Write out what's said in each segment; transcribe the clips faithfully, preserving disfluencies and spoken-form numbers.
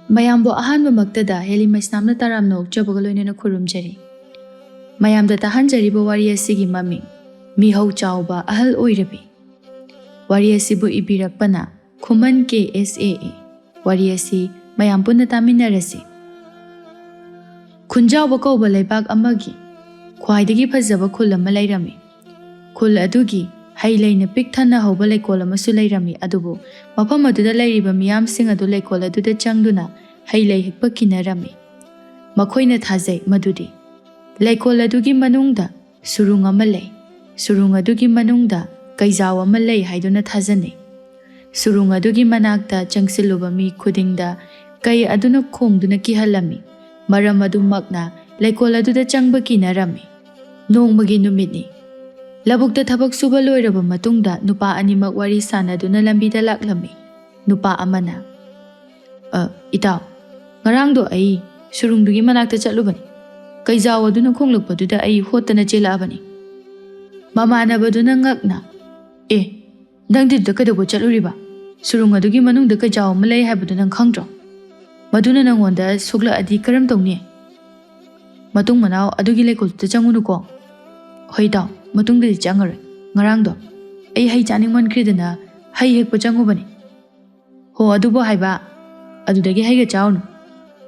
ꯃꯌꯥꯝꯕꯨ ꯑꯍꯥꯟꯕꯃꯛꯇꯗ ꯍꯦꯂꯤ ꯃꯩꯁꯅꯥꯝꯅ ꯇꯔꯥꯝꯅ ꯑꯣꯛꯆꯕꯒ ꯂꯣꯏꯅꯅ ꯈꯨꯔꯨꯝꯖꯔꯤ꯫ ꯃꯌꯥꯝꯗ ꯇꯥꯍꯟꯖꯔꯤꯕ ꯋꯥꯔꯤ ꯑꯁꯤꯒꯤ ꯃꯃꯤꯡ ꯃꯤꯍꯧ ꯆꯥꯎꯕ ꯑꯍꯜ ꯑꯣꯏꯔꯕꯤ꯫ ꯋꯥꯔꯤ ꯑꯁꯤꯕꯨ ꯏꯕꯤꯔꯛꯄꯅ ꯈꯨꯃꯟ ꯀꯦ ꯑꯦꯁ ꯑꯦ ꯑꯦ꯫ ꯋꯥꯔꯤ ꯑꯁꯤ ꯃꯌꯥꯝ ꯄꯨꯟꯅ ꯇꯥꯃꯤꯟꯅꯔꯁꯤ꯫ ꯈꯨꯟꯖꯥꯎꯕ ꯀꯧꯕ ꯂꯩꯕꯥꯛ ꯑꯃꯒꯤ ꯈ꯭ꯋꯥꯏꯗꯒꯤ ꯐꯖꯕ ꯈꯨꯜ ꯑꯃ ꯂꯩꯔꯝꯃꯤ꯫ ꯈꯨꯜ ꯑꯗꯨꯒꯤ ꯍꯩ ꯂꯩꯅ ꯄꯤꯛ ꯊꯟꯅ ꯍꯧꯕ ꯂꯩꯀꯣꯜ ꯑꯃꯁꯨ ꯂꯩꯔꯝꯃꯤ, ꯑꯗꯨꯕꯨ ꯃꯐꯝ ꯑꯗꯨꯗ ꯂꯩꯔꯤꯕ ꯃꯤꯌꯥꯝꯁꯤꯡ ꯑꯗꯨ ꯂꯩꯀꯣꯜ ꯑꯗꯨꯗ ꯆꯪꯗꯨꯅ ꯍꯩ ꯂꯩ ꯍꯦꯛꯄ ꯀꯤꯅꯔꯝꯃꯤ꯫ ꯃꯈꯣꯏꯅ ꯊꯥꯖꯩ ꯃꯗꯨꯗꯤ ꯂꯩꯀꯣꯜ ꯑꯗꯨꯒꯤ ꯃꯅꯨꯡꯗ ꯁꯨꯔꯨꯡ ꯑꯃ ꯂꯩ꯫ ꯁꯨꯔꯨꯡ ꯑꯗꯨꯒꯤ ꯃꯅꯨꯡꯗ ꯀꯩꯖꯥꯎ ꯑꯃ ꯂꯩ ꯍꯥꯏꯗꯨꯅ ꯊꯥꯖꯅꯩ꯫ ꯁꯨꯔꯨꯡ ꯑꯗꯨꯒꯤ ꯃꯅꯥꯛꯇ ꯆꯪꯁꯤꯜꯂꯨꯕ ꯃꯤ ꯈꯨꯗꯤꯡꯗ ꯀꯩ ꯑꯗꯨꯅ ꯈꯣꯡꯗꯨꯅ ꯀꯤꯍꯜꯂꯝꯃꯤ꯫ ꯃꯔꯝ ꯑꯗꯨꯃꯛꯅ ꯂꯩꯀꯣꯜ ꯑꯗꯨꯗ ꯆꯪꯕ ꯀꯤꯅꯔꯝꯃꯤ꯫ ꯅꯣꯡꯃꯒꯤ ꯅꯨꯃꯤꯠꯅꯤ꯫ ꯂꯧꯕꯨꯛꯇ ꯊꯕꯛ ꯁꯨꯕ ꯂꯣꯏꯔꯕ ꯃꯇꯨꯡꯗ ꯅꯨꯄꯥ ꯑꯅꯤꯃꯛ ꯋꯥꯔꯤ ꯁꯥꯟꯅꯗꯨꯅ ꯂꯝꯕꯤꯗ ꯂꯥꯛꯂꯝꯃꯤ꯫ ꯅꯨꯄꯥ ꯑꯃꯅ, "ꯑ, ꯏꯇꯥꯎ, ꯉꯔꯥꯡꯗꯣ ꯑꯩ ꯁꯨꯔꯨꯡꯗꯨꯒꯤ ꯃꯅꯥꯛꯇ ꯆꯠꯂꯨꯕꯅꯤ꯫ ꯀꯩꯖꯥꯎ ꯑꯗꯨꯅ ꯈꯣꯡꯂꯛꯄꯗꯨꯗ ꯑꯩ ꯍꯣꯠꯇꯅ ꯆꯦꯜꯂꯛꯑꯕꯅꯤ꯫" ꯃꯃꯥꯟꯅꯕꯗꯨꯅ ꯉꯛꯅ, "ꯑꯦ, ꯅꯪꯗꯤ ꯑꯗꯨꯗ ꯀꯩꯗꯧꯕ ꯆꯠꯂꯨꯔꯤꯕ? ꯁꯨꯔꯨꯡ ꯑꯗꯨꯒꯤ ꯃꯅꯨꯡꯗ ꯀꯩꯖꯥꯎ ꯑꯃ ꯂꯩ ꯍꯥꯏꯕꯗꯨ ꯅꯪ ꯈꯪꯗ꯭ꯔꯣ? ꯃꯗꯨꯅ ꯅꯪꯉꯣꯟꯗ ꯁꯣꯛꯂꯛꯑꯗꯤ ꯀꯔꯝ ꯇꯧꯅꯤ? ꯃꯇꯨꯡ ꯃꯅꯥꯎ ꯑꯗꯨꯒꯤ ꯂꯩꯀꯣꯜꯗꯨꯗ ꯆꯪꯉꯨꯅꯨꯀꯣ꯫" "ꯍꯣꯏ ꯏꯇꯥꯎ, ꯃꯇꯨꯡꯗꯗꯤ ꯆꯪꯉꯔꯣꯏ꯫ ꯉꯔꯥꯡꯗꯣ ꯑꯩ ꯍꯩ ꯆꯥꯅꯤꯡꯃꯟꯈ꯭ꯔꯤꯗꯅ ꯍꯩ ꯍꯦꯛꯄ ꯆꯪꯉꯨꯕꯅꯤ꯫" "ꯍꯣ, ꯑꯗꯨꯕꯨ ꯍꯥꯏꯕ, ꯑꯗꯨꯗꯒꯤ ꯍꯩꯒ ꯆꯥꯎꯅꯨ꯫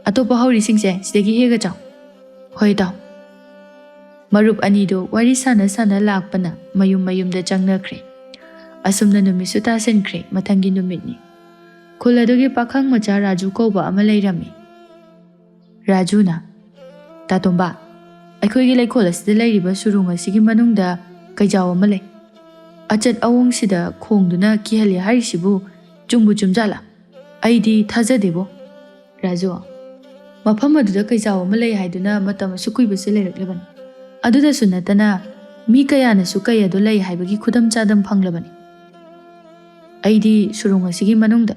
ꯑꯇꯣꯞꯄ ꯍꯧꯔꯤꯁꯤꯡꯁꯦ ꯁꯤꯗꯒꯤ ꯍꯦꯛꯑꯒ ꯆꯥꯎ꯫" "ꯍꯣꯏ ꯏꯇꯥꯎ꯫" ꯃꯔꯨꯞ ꯑꯅꯤꯗꯨ ꯋꯥꯔꯤ ꯁꯥꯟꯅ ꯁꯥꯟꯅ ꯂꯥꯛꯄꯅ ꯃꯌꯨꯝ ꯃꯌꯨꯝꯗ ꯆꯪꯅꯈ꯭ꯔꯦ꯫ ꯑꯁꯨꯝꯅ ꯅꯨꯃꯤꯠꯁꯨ ꯇꯥꯁꯤꯟꯈ꯭ꯔꯦ꯫ ꯃꯊꯪꯒꯤ ꯅꯨꯃꯤꯠꯅꯤ꯫ ꯈꯨꯜ ꯑꯗꯨꯒꯤ ꯄꯥꯈꯪ ꯃꯆꯥ ꯔꯥꯖꯨ ꯀꯧꯕ ꯑꯃ ꯂꯩꯔꯝꯃꯤ꯫ ꯔꯥꯖꯨꯅ, "ꯇꯥꯇꯣꯝꯕ, ꯑꯩꯈꯣꯏꯒꯤ ꯂꯩꯀꯣꯜ ꯑꯁꯤꯗ ꯂꯩꯔꯤꯕ ꯁꯨꯔꯨꯡ ꯑꯁꯤꯒꯤ ꯃꯅꯨꯡꯗ ꯀꯩꯖꯥꯎ ꯑꯃ ꯂꯩ꯫ ꯑꯆꯠ ꯑꯑꯣꯡꯁꯤꯗ ꯈꯣꯡꯗꯨꯅ ꯀꯤꯍꯜꯂꯤ ꯍꯥꯏꯔꯤꯁꯤꯕꯨ ꯆꯨꯝꯕꯨ ꯆꯨꯝꯖꯥꯠꯂꯥ? ꯑꯩꯗꯤ ꯊꯥꯖꯗꯦꯕꯣ꯫" ꯔꯥꯖꯨ, "ꯃꯐꯝ ꯑꯗꯨꯗ ꯀꯩꯖꯥꯎ ꯑꯃ ꯂꯩ ꯍꯥꯏꯗꯨꯅ ꯃꯇꯝ ꯑꯁꯨꯛ ꯀꯨꯏꯕꯁꯦ ꯂꯩꯔꯛꯂꯕꯅꯤ꯫ ꯑꯗꯨꯗꯁꯨ ꯅꯠꯇꯅ ꯃꯤ ꯀꯌꯥꯅꯁꯨ ꯀꯩ ꯑꯗꯨ ꯂꯩ ꯍꯥꯏꯕꯒꯤ ꯈꯨꯗꯝ ꯆꯥꯗꯝ ꯐꯪꯂꯕꯅꯤ꯫ ꯑꯩꯗꯤ ꯁꯨꯔꯨꯡ ꯑꯁꯤꯒꯤ ꯃꯅꯨꯡꯗ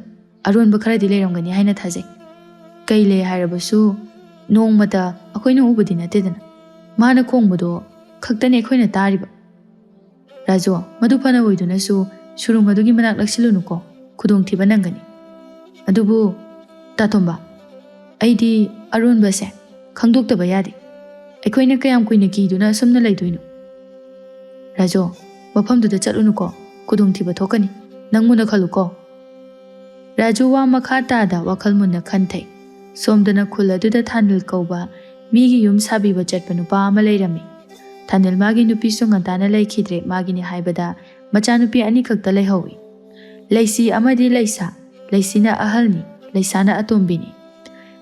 ꯑꯔꯣꯟꯕ ꯈꯔꯗꯤ ꯂꯩꯔꯝꯒꯅꯤ ꯍꯥꯏꯅ ꯊꯥꯖꯩ꯫ ꯀꯩ ꯂꯩ ꯍꯥꯏꯔꯕꯁꯨ ꯅꯣꯡꯃꯇ ꯑꯩꯈꯣꯏꯅ ꯎꯕꯗꯤ ꯅꯠꯇꯦꯗꯅ꯫ ꯃꯥꯅ ꯈꯣꯡꯕꯗꯣ ꯈꯛꯇꯅꯤ ꯑꯩꯈꯣꯏꯅ ꯇꯥꯔꯤꯕ꯫" "ꯔꯥꯖꯨ, ꯃꯗꯨ ꯐꯅ ꯑꯣꯏꯗꯨꯅꯁꯨ ꯁꯨꯔꯨꯡ ꯑꯗꯨꯒꯤ ꯃꯅꯥꯛ ꯅꯛꯁꯤꯜꯂꯨꯅꯨꯀꯣ, ꯈꯨꯗꯣꯡꯊꯤꯕ ꯅꯪꯒꯅꯤ꯫ ꯑꯗꯨꯕꯨ ꯇꯥꯇꯣꯝꯕ, ꯑꯩꯗꯤ ꯑꯔꯣꯟꯕꯁꯦ ꯈꯪꯗꯣꯛꯇꯕ ꯌꯥꯗꯦ꯫ ꯑꯩꯈꯣꯏꯅ ꯀꯌꯥꯝ ꯀꯨꯏꯅ ꯀꯤꯗꯨꯅ ꯑꯁꯨꯝꯅ ꯂꯩꯗꯣꯏꯅꯣ? ꯔꯥꯖꯨ, ꯃꯐꯝꯗꯨꯗ ꯆꯠꯂꯨꯅꯨꯀꯣ, ꯈꯨꯗꯣꯡꯊꯤꯕ ꯊꯣꯛꯀꯅꯤ, ꯅꯪ ꯃꯨꯟꯅ ꯈꯜꯂꯨꯀꯣ꯫ ꯔꯥꯖꯨ ꯋꯥ ꯃꯈꯥ ꯇꯥꯗ ꯋꯥꯈꯜ ꯃꯨꯟꯅ ꯈꯟꯊꯩ꯫ ꯁꯣꯝꯗꯅ ꯈꯨꯜ ꯑꯗꯨꯗ ꯊꯥꯅꯤꯜ ꯀꯧꯕ ꯃꯤꯒꯤ ꯌꯨꯝ ꯁꯥꯕꯤꯕ ꯆꯠꯄ ꯅꯨꯄꯥ ꯑꯃ ꯂꯩꯔꯝꯃꯤ꯫ ꯊꯥꯅꯤꯜ ꯃꯥꯒꯤ ꯅꯨꯄꯤꯁꯨ ꯉꯟꯇꯥꯅ ꯂꯩꯈꯤꯗ꯭ꯔꯦ, ꯃꯥꯒꯤꯅꯤ ꯍꯥꯏꯕꯗ ꯃꯆꯥꯅꯨꯄꯤ ꯑꯅꯤꯈꯛꯇ ꯂꯩꯍꯧꯏ꯫ ꯂꯩꯁꯤ ꯑꯃꯗꯤ ꯂꯩꯁꯥ, ꯂꯩꯁꯤꯅ ꯑꯍꯜꯅꯤ, ꯂꯩꯁꯥꯅ ꯑꯇꯣꯝꯕꯤꯅꯤ꯫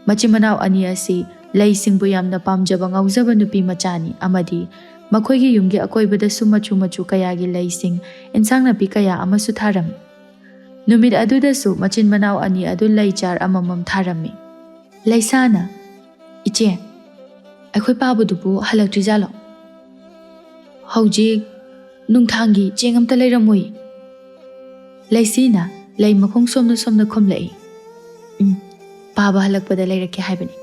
ꯃꯆꯤꯟ ꯃꯅꯥꯎ ꯑꯅꯤ ꯑꯁꯤ ꯂꯩꯁꯤꯡꯕꯨ ꯌꯥꯝꯅ ꯄꯥꯝꯖꯕ ꯉꯥꯎꯖꯕ ꯅꯨꯄꯤ ꯃꯆꯥꯅꯤ ꯑꯃꯗꯤ ꯃꯈꯣꯏꯒꯤ ꯌꯨꯝꯒꯤ ꯑꯀꯣꯏꯕꯗꯁꯨ ꯃꯆꯨ ꯃꯆꯨ ꯀꯌꯥꯒꯤ ꯂꯩꯁꯤꯡ, ꯏꯟꯁꯥꯡ ꯅꯥꯄꯤ ꯀꯌꯥ ꯑꯃꯁꯨ ꯊꯥꯔꯝꯃꯤ꯫ ꯅꯨꯃꯤꯠ ꯑꯗꯨꯗꯁꯨ ꯃꯆꯤꯟ ꯃꯅꯥꯎ ꯑꯅꯤ ꯑꯗꯨ ꯂꯩ ꯆꯥꯔ ꯑꯃꯃꯝ ꯊꯥꯔꯝꯃꯤ꯫ ꯂꯩꯁꯥꯅ, "ꯏꯆꯦ, ꯑꯩꯈꯣꯏ ꯄꯥꯕꯗꯨꯕꯨ ꯍꯜꯂꯛꯇ꯭ꯔꯤꯖꯥꯠꯂꯣ? ꯍꯧꯖꯤꯛ ꯅꯨꯡꯊꯥꯡꯒꯤ ꯆꯦꯡ ꯑꯝꯇ ꯂꯩꯔꯝꯃꯣꯏ?" ꯂꯩꯁꯤꯅ ꯂꯩ ꯃꯈꯣꯡ ꯁꯣꯝꯅ ꯁꯣꯝꯅ ꯈꯨꯝꯂꯛꯏ꯫ "ꯎꯝ, ꯄꯥꯕ ꯍꯜꯂꯛꯄꯗ ꯂꯩꯔꯛꯀꯦ ꯍꯥꯏꯕꯅꯤ꯫"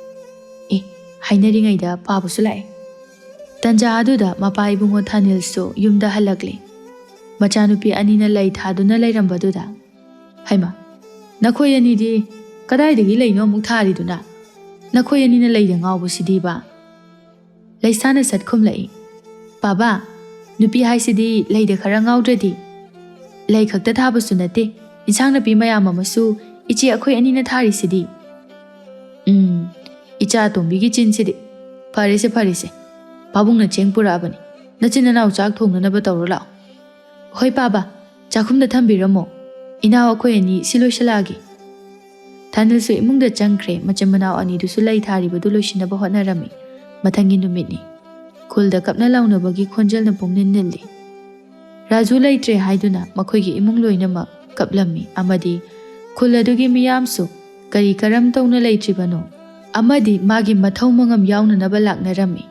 ꯑꯦ, ꯍꯥꯏꯅꯔꯤꯉꯩꯗ ꯄꯥꯕꯁꯨ ꯂꯥꯛꯑꯦ꯫ ꯇꯟꯖꯥ ꯑꯗꯨꯗ ꯃꯄꯥ ꯏꯕꯨꯡꯉꯣ ꯊꯥꯅꯤꯜꯁꯨ ꯌꯨꯝꯗ ꯍꯜꯂꯛꯂꯦ꯫ ꯃꯆꯥꯅꯨꯄꯤ ꯑꯅꯤꯅ ꯂꯩ ꯊꯥꯗꯨꯅ ꯂꯩꯔꯝꯕꯗꯨꯗ, "ꯍꯩꯃꯥ, ꯅꯈꯣꯏ ꯑꯅꯤꯗꯤ ꯀꯗꯥꯏꯗꯒꯤ ꯂꯩꯅꯣ ꯑꯃꯨꯛ ꯊꯥꯔꯤꯗꯨꯅ? ꯅꯈꯣꯏ ꯑꯅꯤꯅ ꯂꯩꯗ ꯉꯥꯎꯕꯁꯤꯗꯤꯕ?" ꯂꯩꯁꯥꯅ ꯁꯠ ꯈꯨꯝꯂꯛꯏ, "ꯄꯥꯕꯥ, ꯅꯨꯄꯤ ꯍꯥꯏꯁꯤꯗꯤ ꯂꯩꯗ ꯈꯔ ꯉꯥꯎꯗ꯭ꯔꯗꯤ꯫ ꯂꯩ ꯈꯛꯇ ꯊꯥꯕꯁꯨ ꯅꯠꯇꯦ, ꯏꯟꯁꯥꯡ ꯅꯥꯄꯤ ꯃꯌꯥꯝ ꯑꯃꯁꯨ ꯏꯆꯦ ꯑꯩꯈꯣꯏ ꯑꯅꯤꯅ ꯊꯥꯔꯤꯁꯤꯗꯤ꯫" "ꯎꯝ, ꯏꯆꯥ ꯑꯇꯣꯝꯕꯤꯒꯤ ꯆꯤꯟꯁꯤꯗꯤ꯫ ꯐꯔꯦꯁꯦ, ꯐꯔꯦꯁꯦ, ꯄꯥꯕꯨꯡꯅ ꯆꯦꯡ ꯄꯨꯔꯛꯑꯕꯅꯤ, ꯅꯆꯤꯟ ꯅꯅꯥꯎ ꯆꯥꯛ ꯊꯣꯡꯅꯅꯕ ꯇꯧꯔꯣ ꯂꯥꯛꯑꯣ꯫" "ꯍꯣꯏ ꯄꯥꯕꯥ, ꯆꯥꯛꯈꯨꯝꯗ ꯊꯝꯕꯤꯔꯝꯃꯣ, ꯏꯅꯥꯎ ꯑꯩꯈꯣꯏ ꯑꯅꯤ ꯁꯤ ꯂꯣꯏꯁꯤꯜꯂꯛꯑꯒꯦ꯫" ꯊꯥꯅꯤꯜꯁꯨ ꯏꯃꯨꯡꯗ ꯆꯪꯈ꯭ꯔꯦ꯫ ꯃꯆꯤꯟ ꯃꯅꯥꯎ ꯑꯅꯤꯗꯨꯁꯨ ꯂꯩ ꯊꯥꯔꯤꯕꯗꯨ ꯂꯣꯏꯁꯤꯟꯅꯕ ꯍꯣꯠꯅꯔꯝꯃꯤ꯫ ꯃꯊꯪꯒꯤ ꯅꯨꯃꯤꯠꯅꯤ꯫ ꯈꯨꯜꯗ ꯀꯞꯅ ꯂꯥꯎꯅꯕꯒꯤ ꯈꯣꯟꯖꯦꯜꯅ ꯄꯨꯡꯅꯤꯜ ꯅꯤꯜꯂꯤ꯫ ꯔꯥꯖꯨ ꯂꯩꯇ꯭ꯔꯦ ꯍꯥꯏꯗꯨꯅ ꯃꯈꯣꯏꯒꯤ ꯏꯃꯨꯡ ꯂꯣꯏꯅꯃꯛ ꯀꯞꯂꯝꯃꯤ ꯑꯃꯗꯤ ꯈꯨꯜ ꯑꯗꯨꯒꯤ ꯃꯤꯌꯥꯝꯁꯨ ꯀꯔꯤ ꯀꯔꯝ ꯇꯧꯅ ꯂꯩꯇ꯭ꯔꯤꯕꯅꯣ ꯑꯃꯗꯤ ꯃꯥꯒꯤ ꯃꯊꯧ ꯃꯉꯝ ꯌꯥꯎꯅꯅꯕ ꯂꯥꯛꯅꯔꯝꯃꯤ꯫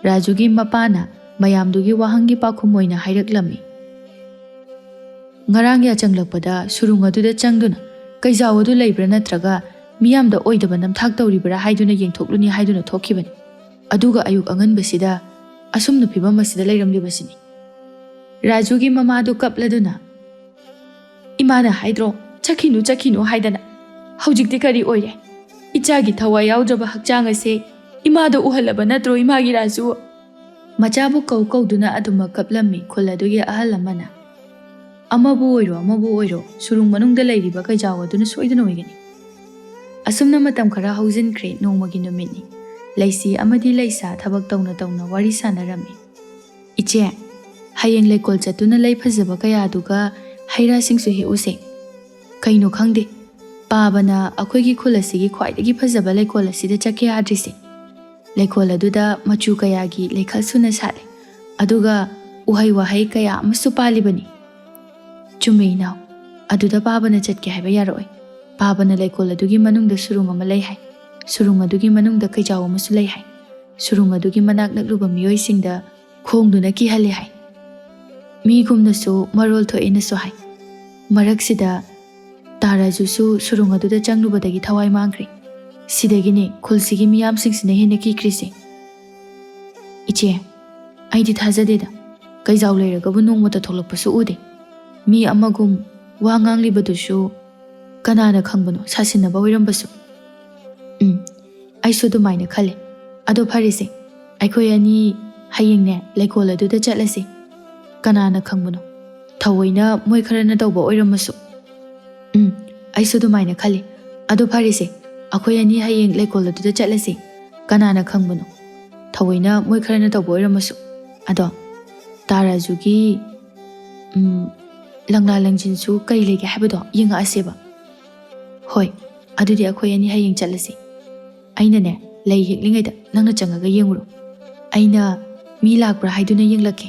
ꯔꯥꯖꯨꯒꯤ ꯃꯄꯥꯅ ꯃꯌꯥꯝꯗꯨꯒꯤ ꯋꯥꯍꯪꯒꯤ ꯄꯥꯎꯈꯨꯝ ꯑꯣꯏꯅ ꯍꯥꯏꯔꯛꯂꯝꯃꯤ꯫ "ꯉꯔꯥꯡ ꯌꯥꯆꯪꯂꯛꯄꯗ ꯁꯨꯔꯨꯡ ꯑꯗꯨꯗ ꯆꯪꯗꯨꯅ ꯀꯩꯖꯥꯎ ꯑꯗꯨ ꯂꯩꯕ꯭ꯔꯥ ꯅꯠꯇ꯭ꯔꯒ ꯃꯤꯌꯥꯝꯗ ꯑꯣꯏꯗꯕ ꯅꯝꯊꯥꯛ ꯇꯧꯔꯤꯕ꯭ꯔꯥ ꯍꯥꯏꯗꯨꯅ ꯌꯦꯡꯊꯣꯛꯂꯨꯅꯤ ꯍꯥꯏꯗꯨꯅ ꯊꯣꯛꯈꯤꯕꯅꯤ꯫ ꯑꯗꯨꯒ ꯑꯌꯨꯛ ꯑꯉꯟꯕꯁꯤꯗ ꯑꯁꯨꯝꯅ ꯐꯤꯕꯝ ꯑꯁꯤꯗ ꯂꯩꯔꯝꯂꯤꯕꯁꯤꯅꯤ꯫" ꯔꯥꯖꯨꯒꯤ ꯃꯃꯥꯗꯨ ꯀꯞꯂꯗꯨꯅ, "ꯏꯃꯥꯅ ꯍꯥꯏꯗ꯭ꯔꯣ, ꯆꯠꯈꯤꯅꯨ, ꯆꯠꯈꯤꯅꯨ ꯍꯥꯏꯗꯅ? ꯍꯧꯖꯤꯛꯇꯤ ꯀꯔꯤ ꯑꯣꯏꯔꯦ? "ꯏꯆꯥꯒꯤ ꯊꯋꯥꯏ ꯌꯥꯎꯗ꯭ꯔꯕ ꯍꯛꯆꯥꯡ ꯑꯁꯦ ꯏꯃꯥꯗ ꯎꯍꯜꯂꯕ ꯅꯠꯇ꯭ꯔꯣ ꯏꯃꯥꯒꯤ ꯔꯥꯖꯨ?" ꯃꯆꯥꯕꯨ ꯀꯧ ꯀꯧꯗꯨꯅ ꯑꯗꯨꯃꯛ ꯀꯞꯂꯝꯃꯤ ꯈꯨꯜ ꯑꯗꯨꯒꯤ ꯑꯍꯜ ꯑꯃꯅ꯫ "ꯑꯃꯕꯨ ꯑꯣꯏꯔꯣ, ꯑꯃꯕꯨ ꯑꯣꯏꯔꯣ, ꯁꯨꯔꯨꯡ ꯃꯅꯨꯡꯗ ꯂꯩꯔꯤꯕ ꯀꯩꯖꯥꯎ ꯑꯗꯨꯅ ꯁꯣꯏꯗꯅ ꯑꯣꯏꯒꯅꯤ꯫" ꯑꯁꯨꯝꯅ ꯃꯇꯝ ꯈꯔ ꯍꯧꯖꯤꯟꯈ꯭ꯔꯦ꯫ ꯅꯣꯡꯃꯒꯤ ꯅꯨꯃꯤꯠꯅꯤ꯫ ꯂꯩꯁꯤ ꯑꯃꯗꯤ ꯂꯩꯁꯥ ꯊꯕꯛ ꯇꯧꯅ ꯇꯧꯅ ꯋꯥꯔꯤ ꯁꯥꯟꯅꯔꯝꯃꯤ꯫ "ꯏꯆꯦ, ꯍꯌꯦꯡ ꯂꯩꯀꯣꯜ ꯆꯠꯇꯨꯅ ꯂꯩ ꯐꯖꯕ ꯀꯌꯥꯗꯨꯒ ꯍꯩ ꯔꯥꯁꯤꯡꯁꯨ ꯍꯦꯛꯎꯁꯦ꯫ ꯀꯩꯅꯣ ꯈꯪꯗꯦ, ꯄꯥꯕꯅ ꯑꯩꯈꯣꯏꯒꯤ ꯈꯨꯜ ꯑꯁꯤꯒꯤ ꯈ꯭ꯋꯥꯏꯗꯒꯤ ꯐꯖꯕ ꯂꯩꯀꯣꯜ ꯑꯁꯤꯗ ꯆꯠꯀꯦ ꯌꯥꯗ꯭ꯔꯤꯁꯦ꯫ ꯂꯩꯀꯣꯜ ꯑꯗꯨꯗ ꯃꯆꯨ ꯀꯌꯥꯒꯤ ꯂꯩꯈꯜ ꯁꯨꯅ ꯁꯥꯠꯂꯤ, ꯑꯗꯨꯒ ꯎꯍꯩ ꯋꯥꯍꯩ ꯀꯌꯥ ꯑꯃꯁꯨ ꯄꯥꯜꯂꯤꯕꯅꯤ꯫" "ꯆꯨꯝꯃꯦ ꯏꯅꯥꯎ, ꯑꯗꯨꯗ ꯄꯥꯕꯅ ꯆꯠꯀꯦ ꯍꯥꯏꯕ ꯌꯥꯔꯛꯑꯣꯏ꯫ ꯄꯥꯕꯅ ꯂꯩꯀꯣꯜ ꯑꯗꯨꯒꯤ ꯃꯅꯨꯡꯗ ꯁꯨꯔꯨꯡ ꯑꯃ ꯂꯩ ꯍꯥꯏ꯫ ꯁꯨꯔꯨꯡ ꯑꯗꯨꯒꯤ ꯃꯅꯨꯡꯗ ꯀꯩꯖꯥꯎ ꯑꯃꯁꯨ ꯂꯩ ꯍꯥꯏ꯫ ꯁꯨꯔꯨꯡ ꯑꯗꯨꯒꯤ ꯃꯅꯥꯛ ꯅꯛꯂꯨꯕ ꯃꯤꯑꯣꯏꯁꯤꯡꯗ ꯈꯣꯡꯗꯨꯅ ꯀꯤꯍꯜꯂꯦ ꯍꯥꯏ꯫ ꯃꯤꯒꯨꯝꯅꯁꯨ ꯃꯔꯣꯜ ꯊꯣꯛꯑꯦꯅꯁꯨ ꯍꯥꯏ꯫ ꯃꯔꯛꯁꯤꯗ ꯇꯥ ꯔꯥꯖꯨꯁꯨ ꯁꯨꯔꯨꯡ ꯑꯗꯨꯗ ꯆꯪꯂꯨꯕꯗꯒꯤ ꯊꯋꯥꯏ ꯃꯥꯡꯈ꯭ꯔꯦ꯫ ꯁꯤꯗꯒꯤꯅꯦ ꯈꯨꯜꯁꯤꯒꯤ ꯃꯤꯌꯥꯝꯁꯤꯡꯁꯤꯅ ꯍꯦꯟꯅ ꯀꯤꯈ꯭ꯔꯤꯁꯦ꯫" "ꯏꯆꯦ, ꯑꯩꯗꯤ ꯊꯥꯖꯗꯦꯗ꯫ ꯀꯩꯖꯥꯎ ꯂꯩꯔꯒꯕꯨ ꯅꯣꯡꯃꯇ ꯊꯣꯛꯂꯛꯄꯁꯨ ꯎꯗꯦ꯫ ꯃꯤ ꯑꯃꯒꯨꯝ ꯋꯥ ꯉꯥꯡꯂꯤꯕꯗꯨꯁꯨ ꯀꯅꯥꯅ ꯈꯪꯕꯅꯣ, ꯁꯥꯁꯤꯟꯅꯕ ꯑꯣꯏꯔꯝꯕꯁꯨ꯫" "ꯎꯝ, ꯑꯩꯁꯨ ꯑꯗꯨꯃꯥꯏꯅ ꯈꯜꯂꯦ꯫ ꯑꯗꯣ ꯐꯔꯦꯁꯦ, ꯑꯩꯈꯣꯏ ꯑꯅꯤ ꯍꯌꯦꯡꯅꯦ ꯂꯩꯀꯣꯜ ꯑꯗꯨꯗ ꯆꯠꯂꯁꯦ꯫ ꯀꯅꯥꯅ ꯈꯪꯕꯅꯣ, ꯊꯑꯣꯏꯅ ꯃꯣꯏ ꯈꯔꯅ ꯇꯧꯕ ꯑꯣꯏꯔꯝꯃꯁꯨ꯫" "ꯎꯝ, ꯑꯩꯁꯨ ꯑꯗꯨꯃꯥꯏꯅ ꯈꯜꯂꯤ꯫ ꯑꯗꯣ ꯐꯔꯦꯁꯦ, ꯑꯩꯈꯣꯏ ꯑꯅꯤ ꯍꯌꯦꯡ ꯂꯩꯀꯣꯜ ꯑꯗꯨꯗ ꯆꯠꯂꯁꯦ꯫ ꯀꯅꯥꯅ ꯈꯪꯕꯅꯣ, ꯊꯑꯣꯏꯅ ꯃꯣꯏ ꯈꯔꯅ ꯇꯧꯕ ꯑꯣꯏꯔꯝꯃꯁꯨ꯫ ꯑꯗꯣ ꯇꯥ ꯔꯥꯖꯨꯒꯤ, ꯎꯝ, ꯂꯪꯂꯥ ꯂꯪꯖꯤꯟꯁꯨ ꯀꯩ ꯂꯩꯒꯦ ꯍꯥꯏꯕꯗꯣ ꯌꯦꯡꯉꯛꯑꯁꯦꯕ꯫" "ꯍꯣꯏ, ꯑꯗꯨꯗꯤ ꯑꯩꯈꯣꯏ ꯑꯅꯤ ꯍꯌꯦꯡ ꯆꯠꯂꯁꯤ꯫ ꯑꯩꯅꯅꯦ, ꯂꯩ ꯍꯦꯛꯂꯤꯉꯩꯗ ꯅꯪꯅ ꯆꯪꯉꯒ ꯌꯦꯡꯉꯨꯔꯣ꯫ ꯑꯩꯅ ꯃꯤ ꯂꯥꯛꯄ꯭ꯔꯥ ꯍꯥꯏꯗꯨꯅ ꯌꯦꯡꯂꯛꯀꯦ꯫"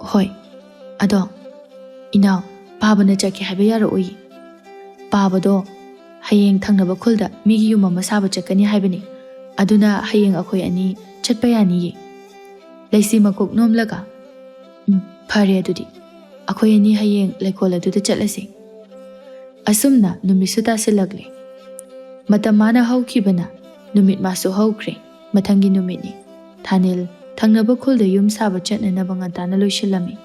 "ꯍꯣꯏ, ꯑꯗꯣ ꯏꯅꯥꯎ, ꯄꯥꯕꯅ ꯆꯠꯀꯦ ꯍꯥꯏꯕ ꯌꯥꯔꯛꯑꯣꯏꯌꯦ꯫ ꯄꯥꯕꯗꯣ ꯍꯌꯦꯡ ꯊꯪꯅꯕ ꯈꯨꯜꯗ ꯃꯤꯒꯤ ꯌꯨꯝ ꯑꯃ ꯁꯥꯕ ꯆꯠꯀꯅꯤ ꯍꯥꯏꯕꯅꯤ꯫ ꯑꯗꯨꯅ ꯍꯌꯦꯡ ꯑꯩꯈꯣꯏ ꯑꯅꯤ ꯆꯠꯄ ꯌꯥꯅꯤꯌꯦ꯫" ꯂꯩꯁꯤ ꯃꯀꯣꯛ ꯅꯣꯝꯂꯒ, "ꯎꯝ, ꯐꯔꯦ ꯑꯗꯨꯗꯤ꯫ ꯑꯩꯈꯣꯏ ꯑꯅꯤ ꯍꯌꯦꯡ ꯂꯩꯀꯣꯜ ꯑꯗꯨꯗ ꯆꯠꯂꯁꯤ꯫" ꯑꯁꯨꯝꯅ ꯅꯨꯃꯤꯠꯁꯨ ꯇꯥꯁꯤꯜꯂꯛꯂꯦ꯫ ꯃꯇꯝ ꯃꯥꯅ ꯍꯧꯈꯤꯕꯅ ꯅꯨꯃꯤꯠ ꯃꯥꯁꯨ ꯍꯧꯈ꯭ꯔꯦ꯫ ꯃꯊꯪꯒꯤ ꯅꯨꯃꯤꯠꯅꯤ꯫ ꯊꯥꯅꯤꯜ ꯊꯪꯅꯕ ꯈꯨꯜꯗ ꯌꯨꯝ ꯁꯥꯕ ꯆꯠꯅꯅꯕ ꯉꯟꯇꯥꯅ ꯂꯣꯏꯁꯤꯜꯂꯝꯃꯤ꯫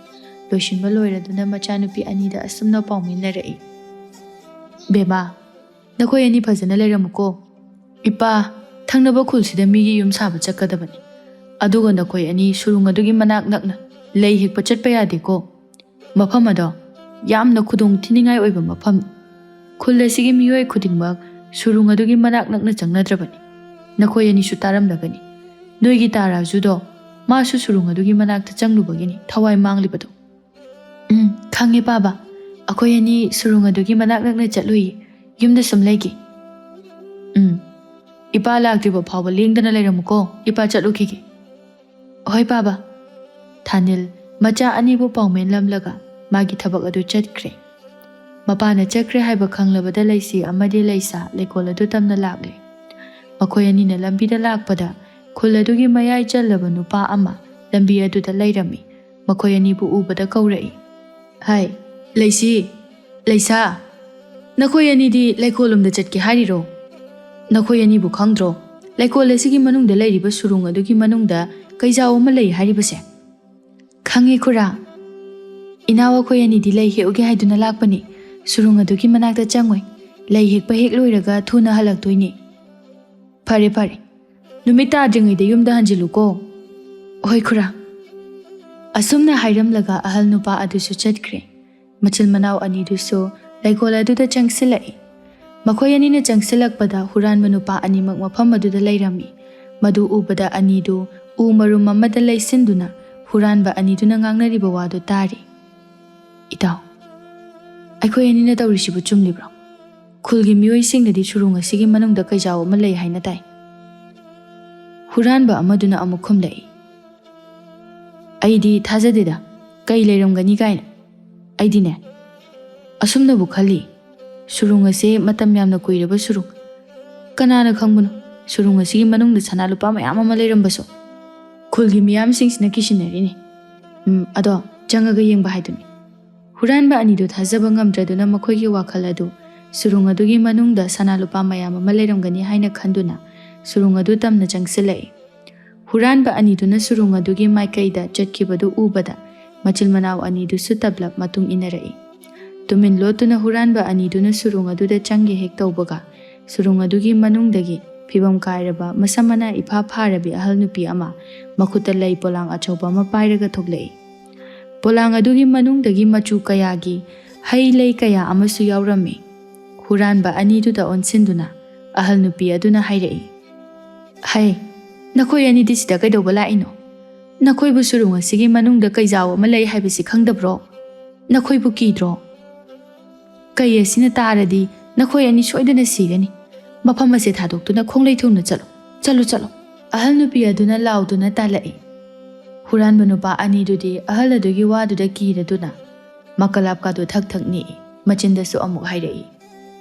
ꯂꯣꯏꯁꯤꯟꯕ ꯂꯣꯏꯔꯗꯨꯅ ꯃꯆꯥꯅꯨꯄꯤ ꯑꯅꯤꯗ ꯑꯁꯨꯝꯅ ꯄꯥꯎꯃꯤꯟꯅꯔꯛꯏ, "ꯕꯦꯃꯥ, ꯅꯈꯣꯏ ꯑꯅꯤ ꯐꯖꯅ ꯂꯩꯔꯝꯃꯨꯀꯣ꯫ ꯏꯄꯥ, ꯊꯪꯅꯕ ꯈꯨꯜꯁꯤꯗ ꯃꯤꯒꯤ ꯌꯨꯝ ꯁꯥꯕ ꯆꯠꯀꯗꯕꯅꯤ꯫ ꯑꯗꯨꯒ ꯅꯈꯣꯏ ꯑꯅꯤ ꯁꯨꯔꯨꯡ ꯑꯗꯨꯒꯤ ꯃꯅꯥꯛ ꯅꯛꯅ ꯂꯩ ꯍꯦꯛꯄ ꯆꯠꯄ ꯌꯥꯗꯦꯀꯣ꯫ ꯃꯐꯝ ꯑꯗꯣ ꯌꯥꯝꯅ ꯈꯨꯗꯣꯡ ꯊꯤꯅꯤꯡꯉꯥꯏ ꯑꯣꯏꯕ ꯃꯐꯝꯅꯤ꯫ ꯈꯨꯜ ꯑꯁꯤꯒꯤ ꯃꯤꯑꯣꯏ ꯈꯨꯗꯤꯡꯃꯛ ꯁꯨꯔꯨꯡ ꯑꯗꯨꯒꯤ ꯃꯅꯥꯛ ꯅꯛꯅ ꯆꯪꯅꯗ꯭ꯔꯕꯅꯤ꯫ ꯅꯈꯣꯏ ꯑꯅꯤꯁꯨ ꯇꯥꯔꯝꯂꯒꯅꯤ꯫ ꯅꯣꯏꯒꯤ ꯇꯥ ꯔꯥꯖꯨꯗꯣ, ꯃꯥꯁꯨ ꯁꯨꯔꯨꯡ ꯑꯗꯨꯒꯤ ꯃꯅꯥꯛꯇ ꯆꯪꯂꯨꯕꯒꯤꯅꯤ ꯊꯋꯥꯏ ꯃꯥꯡꯂꯤꯕꯗꯣ꯫ ꯎꯝ, ꯈꯪꯉꯦ ꯄꯥꯕ꯫ ꯑꯩꯈꯣꯏ ꯑꯅꯤ ꯁꯨꯔꯨꯡ ꯑꯗꯨꯒꯤ ꯃꯅꯥꯛ ꯅꯛꯅ ꯆꯠꯂꯨꯏ꯫ ꯌꯨꯝꯗ ꯁꯨꯝ ꯂꯩꯒꯦ꯫ ꯎꯝ, ꯏꯄꯥ ꯂꯥꯛꯇ꯭ꯔꯤꯕ ꯐꯥꯎꯕ ꯂꯦꯡꯗꯅ ꯂꯩꯔꯝꯃꯨꯀꯣ꯫ ꯏꯄꯥ ꯆꯠꯂꯨꯈꯤꯒꯦ꯫ ꯍꯣꯏ ꯄꯥꯕ꯫ ꯊꯥꯅꯤꯜ ꯃꯆꯥ ꯑꯅꯤꯕꯨ ꯄꯥꯎꯃꯦꯟꯂꯝꯂꯒ ꯃꯥꯒꯤ ꯊꯕꯛ ꯑꯗꯨ ꯆꯠꯈ꯭ꯔꯦ꯫ ꯃꯄꯥꯅ ꯆꯠꯈ꯭ꯔꯦ ꯍꯥꯏꯕ ꯈꯪꯂꯕꯗ ꯂꯩꯁꯤ ꯑꯃꯗꯤ ꯂꯩꯁꯥ ꯂꯩꯀꯣꯜ ꯑꯗꯨ ꯇꯝꯅ ꯂꯥꯛꯂꯦ꯫ ꯃꯈꯣꯏ ꯑꯅꯤꯅ ꯂꯝꯕꯤꯗ ꯂꯥꯛꯄꯗ ꯈꯨꯜ ꯑꯗꯨꯒꯤ ꯃꯌꯥꯏ ꯆꯜꯂꯕ ꯅꯨꯄꯥ ꯑꯃ ꯂꯝꯕꯤ ꯑꯗꯨꯗ ꯂꯩꯔꯝꯃꯤ꯫ ꯃꯈꯣꯏ ꯑꯅꯤꯕꯨ ꯎꯕꯗ ꯀꯧꯔꯛꯏ꯫ ꯍꯥꯏ, ꯂꯩꯁꯤ, ꯂꯩꯁꯥ, ꯅꯈꯣꯏ ꯑꯅꯤꯗꯤ ꯂꯩꯀꯣꯜꯂꯣꯝꯗ ꯆꯠꯀꯦ ꯍꯥꯏꯔꯤꯔꯣ? ꯅꯈꯣꯏ ꯑꯅꯤꯕꯨ ꯈꯪꯗ꯭ꯔꯣ? ꯂꯩꯀꯣꯜ ꯑꯁꯤꯒꯤ ꯃꯅꯨꯡꯗ ꯂꯩꯔꯤꯕ ꯁꯨꯔꯨꯡ ꯑꯗꯨꯒꯤ ꯃꯅꯨꯡꯗ ꯀꯩꯖꯥꯎ ꯑꯃ ꯂꯩ ꯍꯥꯏꯔꯤꯕꯁꯦ? ꯈꯪꯉꯦ ꯈꯨꯔꯥ꯫ ꯏꯅꯥꯎ ꯑꯩꯈꯣꯏ ꯑꯅꯤꯗꯤ ꯂꯩ ꯍꯦꯛꯎꯒꯦ ꯍꯥꯏꯗꯨꯅ ꯂꯥꯛꯄꯅꯤ꯫ ꯁꯨꯔꯨꯡ ꯑꯗꯨꯒꯤ ꯃꯅꯥꯛꯇ ꯆꯪꯉꯣꯏ꯫ ꯂꯩ ꯍꯦꯛꯄ ꯍꯦꯛ ꯂꯣꯏꯔꯒ ꯊꯨꯅ ꯍꯜꯂꯛꯇꯣꯏꯅꯤ꯫ ꯐꯔꯦ ꯐꯔꯦ, ꯅꯨꯃꯤꯠ ꯇꯥꯗ꯭ꯔꯤꯉꯩꯗ ꯌꯨꯝꯗ ꯍꯟꯖꯤꯜꯂꯨꯀꯣ꯫ ꯍꯣꯏ ꯈꯨꯔꯥ꯫ ꯑꯁꯨꯝꯅ ꯍꯥꯏꯔꯝꯂꯒ ꯑꯍꯜ ꯅꯨꯄꯥ ꯑꯗꯨꯁꯨ ꯆꯠꯈ꯭ꯔꯦ꯫ ꯃꯆꯤꯟ ꯃꯅꯥꯎ ꯑꯅꯤꯗꯨꯁꯨ ꯂꯩꯀꯣꯜ ꯑꯗꯨꯗ ꯆꯪꯁꯤꯜꯂꯛꯏ꯫ ꯃꯈꯣꯏ ꯑꯅꯤꯅ ꯆꯪꯁꯤꯜꯂꯛꯄꯗ ꯍꯨꯔꯥꯟꯕ ꯅꯨꯄꯥ ꯑꯅꯤꯃꯛ ꯃꯐꯝ ꯑꯗꯨꯗ ꯂꯩꯔꯝꯃꯤ꯫ ꯃꯗꯨ ꯎꯕꯗ ꯑꯅꯤꯗꯨ ꯎ ꯃꯔꯨꯝ ꯑꯃꯗ ꯂꯩꯁꯤꯟꯗꯨꯅ ꯍꯨꯔꯥꯟꯕ ꯑꯅꯤꯗꯨꯅ ꯉꯥꯡꯅꯔꯤꯕ ꯋꯥꯗꯨ ꯇꯥꯔꯤ꯫ ꯏꯇꯥꯎ, ꯑꯩꯈꯣꯏ ꯑꯅꯤꯅ ꯇꯧꯔꯤꯁꯤꯕꯨ ꯆꯨꯝꯂꯤꯕ꯭ꯔꯣ? ꯈꯨꯜꯒꯤ ꯃꯤꯑꯣꯏꯁꯤꯡꯅꯗꯤ ꯁꯨꯔꯨꯡ ꯑꯁꯤꯒꯤ ꯃꯅꯨꯡꯗ ꯀꯩꯖꯥꯎ ꯑꯃ ꯂꯩ ꯍꯥꯏꯅ ꯇꯥꯏ꯫ ꯍꯨꯔꯥꯟꯕ ꯑꯃꯗꯨꯅ ꯑꯃꯨꯛ ꯈꯨꯝꯂꯛꯏ꯫ ꯑꯩꯗꯤ ꯊꯥꯖꯗꯦꯗ, ꯀꯩ ꯂꯩꯔꯝꯒꯅꯤ ꯀꯥꯏꯅ꯫ ꯑꯩꯗꯤꯅꯦ, ꯑꯁꯨꯝꯅꯕꯨ ꯈꯜꯂꯤ, ꯁꯨꯔꯨꯡ ꯑꯁꯦ ꯃꯇꯝ ꯌꯥꯝꯅ ꯀꯨꯏꯔꯕ ꯁꯨꯔꯨꯡ꯫ ꯀꯅꯥꯅ ꯈꯪꯕꯅꯣ, ꯁꯨꯔꯨꯡ ꯑꯁꯤꯒꯤ ꯃꯅꯨꯡꯗ ꯁꯅꯥ ꯂꯨꯄꯥ ꯃꯌꯥꯝ ꯑꯃ ꯂꯩꯔꯝꯕꯁꯨ꯫ ꯈꯨꯜꯒꯤ ꯃꯤꯌꯥꯝꯁꯤꯡꯁꯤꯅ ꯀꯤꯁꯤꯟꯅꯔꯤꯅꯤ꯫ ꯎꯝ, ꯑꯗꯣ ꯆꯪꯉꯒ ꯌꯦꯡꯕ ꯍꯥꯏꯗꯨꯅꯤ꯫ ꯍꯨꯔꯥꯟꯕ ꯑꯅꯤꯗꯨ ꯊꯥꯖꯕ ꯉꯝꯗ꯭ꯔꯗꯨꯅ ꯃꯈꯣꯏꯒꯤ ꯋꯥꯈꯜ ꯑꯗꯨ ꯁꯨꯔꯨꯡ ꯑꯗꯨꯒꯤ ꯃꯅꯨꯡꯗ ꯁꯅꯥ ꯂꯨꯄꯥ ꯃꯌꯥꯝ ꯑꯃ ꯂꯩꯔꯝꯒꯅꯤ ꯍꯥꯏꯅ ꯈꯟꯗꯨꯅ ꯁꯨꯔꯨꯡ ꯑꯗꯨ ꯇꯝꯅ ꯆꯪꯁꯤꯜꯂꯛꯏ꯫ ꯍꯨꯔꯥꯟꯕ ꯑꯅꯤꯗꯨꯅ ꯁꯨꯔꯨꯡ ꯑꯗꯨꯒꯤ ꯃꯥꯏꯀꯩꯗ ꯆꯠꯈꯤꯕꯗꯨ ꯎꯕꯗ ꯃꯆꯤꯟ ꯃꯅꯥꯎ ꯑꯅꯤꯗꯨꯁꯨ ꯇꯞꯂꯞ ꯃꯇꯨꯡ ꯏꯟꯅꯔꯛꯏ꯫ ꯇꯨꯃꯤꯟ ꯂꯣꯠꯇꯨꯅ ꯍꯨꯔꯥꯟꯕ ꯑꯅꯤꯗꯨꯅ ꯁꯨꯔꯨꯡ ꯑꯗꯨꯗ ꯆꯪꯒꯦ ꯍꯦꯛ ꯇꯧꯕꯒ, ꯁꯨꯔꯨꯡ ꯑꯗꯨꯒꯤ ꯃꯅꯨꯡꯗꯒꯤ ꯐꯤꯕꯝ ꯀꯥꯏꯔꯕ, ꯃꯁꯝ ꯃꯅꯥ ꯏꯐꯥ ꯐꯥꯔꯕꯤ ꯑꯍꯜ ꯅꯨꯄꯤ ꯑꯃ ꯃꯈꯨꯠꯇ ꯂꯩ ꯄꯣꯂꯥꯡ ꯑꯆꯧꯕ ꯑꯃ ꯄꯥꯏꯔꯒ ꯊꯣꯛꯂꯛꯏ꯫ ꯄꯣꯂꯥꯡ ꯑꯗꯨꯒꯤ ꯃꯅꯨꯡꯗꯒꯤ ꯃꯆꯨ ꯀꯌꯥꯒꯤ ꯍꯩ ꯂꯩ ꯀꯌꯥ ꯑꯃꯁꯨ ꯌꯥꯎꯔꯝꯃꯤ꯫ ꯍꯨꯔꯥꯟꯕ ꯑꯅꯤꯗꯨꯗ ꯑꯣꯟꯁꯤꯟꯗꯨꯅ ꯑꯍꯜ ꯅꯨꯄꯤ ꯑꯗꯨꯅ ꯍꯥꯏꯔꯛꯏ, "ꯍꯩ, ꯅꯈꯣꯏ ꯑꯅꯤꯗꯤ ꯁꯤꯗ ꯀꯩꯗꯧꯕ ꯂꯥꯛꯏꯅꯣ? ꯅꯈꯣꯏꯕꯨ ꯁꯨꯔꯨꯡ ꯑꯁꯤꯒꯤ ꯃꯅꯨꯡꯗ ꯀꯩꯖꯥꯎ ꯑꯃ ꯂꯩ ꯍꯥꯏꯕꯁꯤ ꯈꯪꯗꯕ꯭ꯔꯣ? ꯅꯈꯣꯏꯕꯨ ꯀꯤꯗ꯭ꯔꯣ? ꯀꯩ ꯑꯁꯤꯅ ꯇꯥꯔꯗꯤ ꯅꯈꯣꯏ ꯑꯅꯤ ꯁꯣꯏꯗꯅ ꯁꯤꯒꯅꯤ꯫ ꯃꯐꯝ ꯑꯁꯤ ꯊꯥꯗꯣꯛꯇꯨꯅ ꯈꯣꯡꯂꯩ ꯊꯨꯡꯅ ꯆꯠꯂꯨ, ꯆꯠꯂꯨ, ꯆꯠꯂꯨ!" ꯑꯍꯜ ꯅꯨꯄꯤ ꯑꯗꯨꯅ ꯂꯥꯎꯗꯨꯅ ꯇꯥꯜꯂꯛꯏ꯫ ꯍꯨꯔꯥꯟꯕ ꯅꯨꯄꯥ ꯑꯅꯤꯗꯨꯗꯤ ꯑꯍꯜ ꯑꯗꯨꯒꯤ ꯋꯥꯗꯨꯗ ꯀꯤꯔꯗꯨꯅ ꯃꯀꯂꯥꯞꯀꯥꯗꯨ ꯊꯛ ꯊꯛ ꯅꯤꯛꯏ꯫ ꯃꯆꯤꯟꯗꯁꯨ ꯑꯃꯨꯛ ꯍꯥꯏꯔꯛꯏ,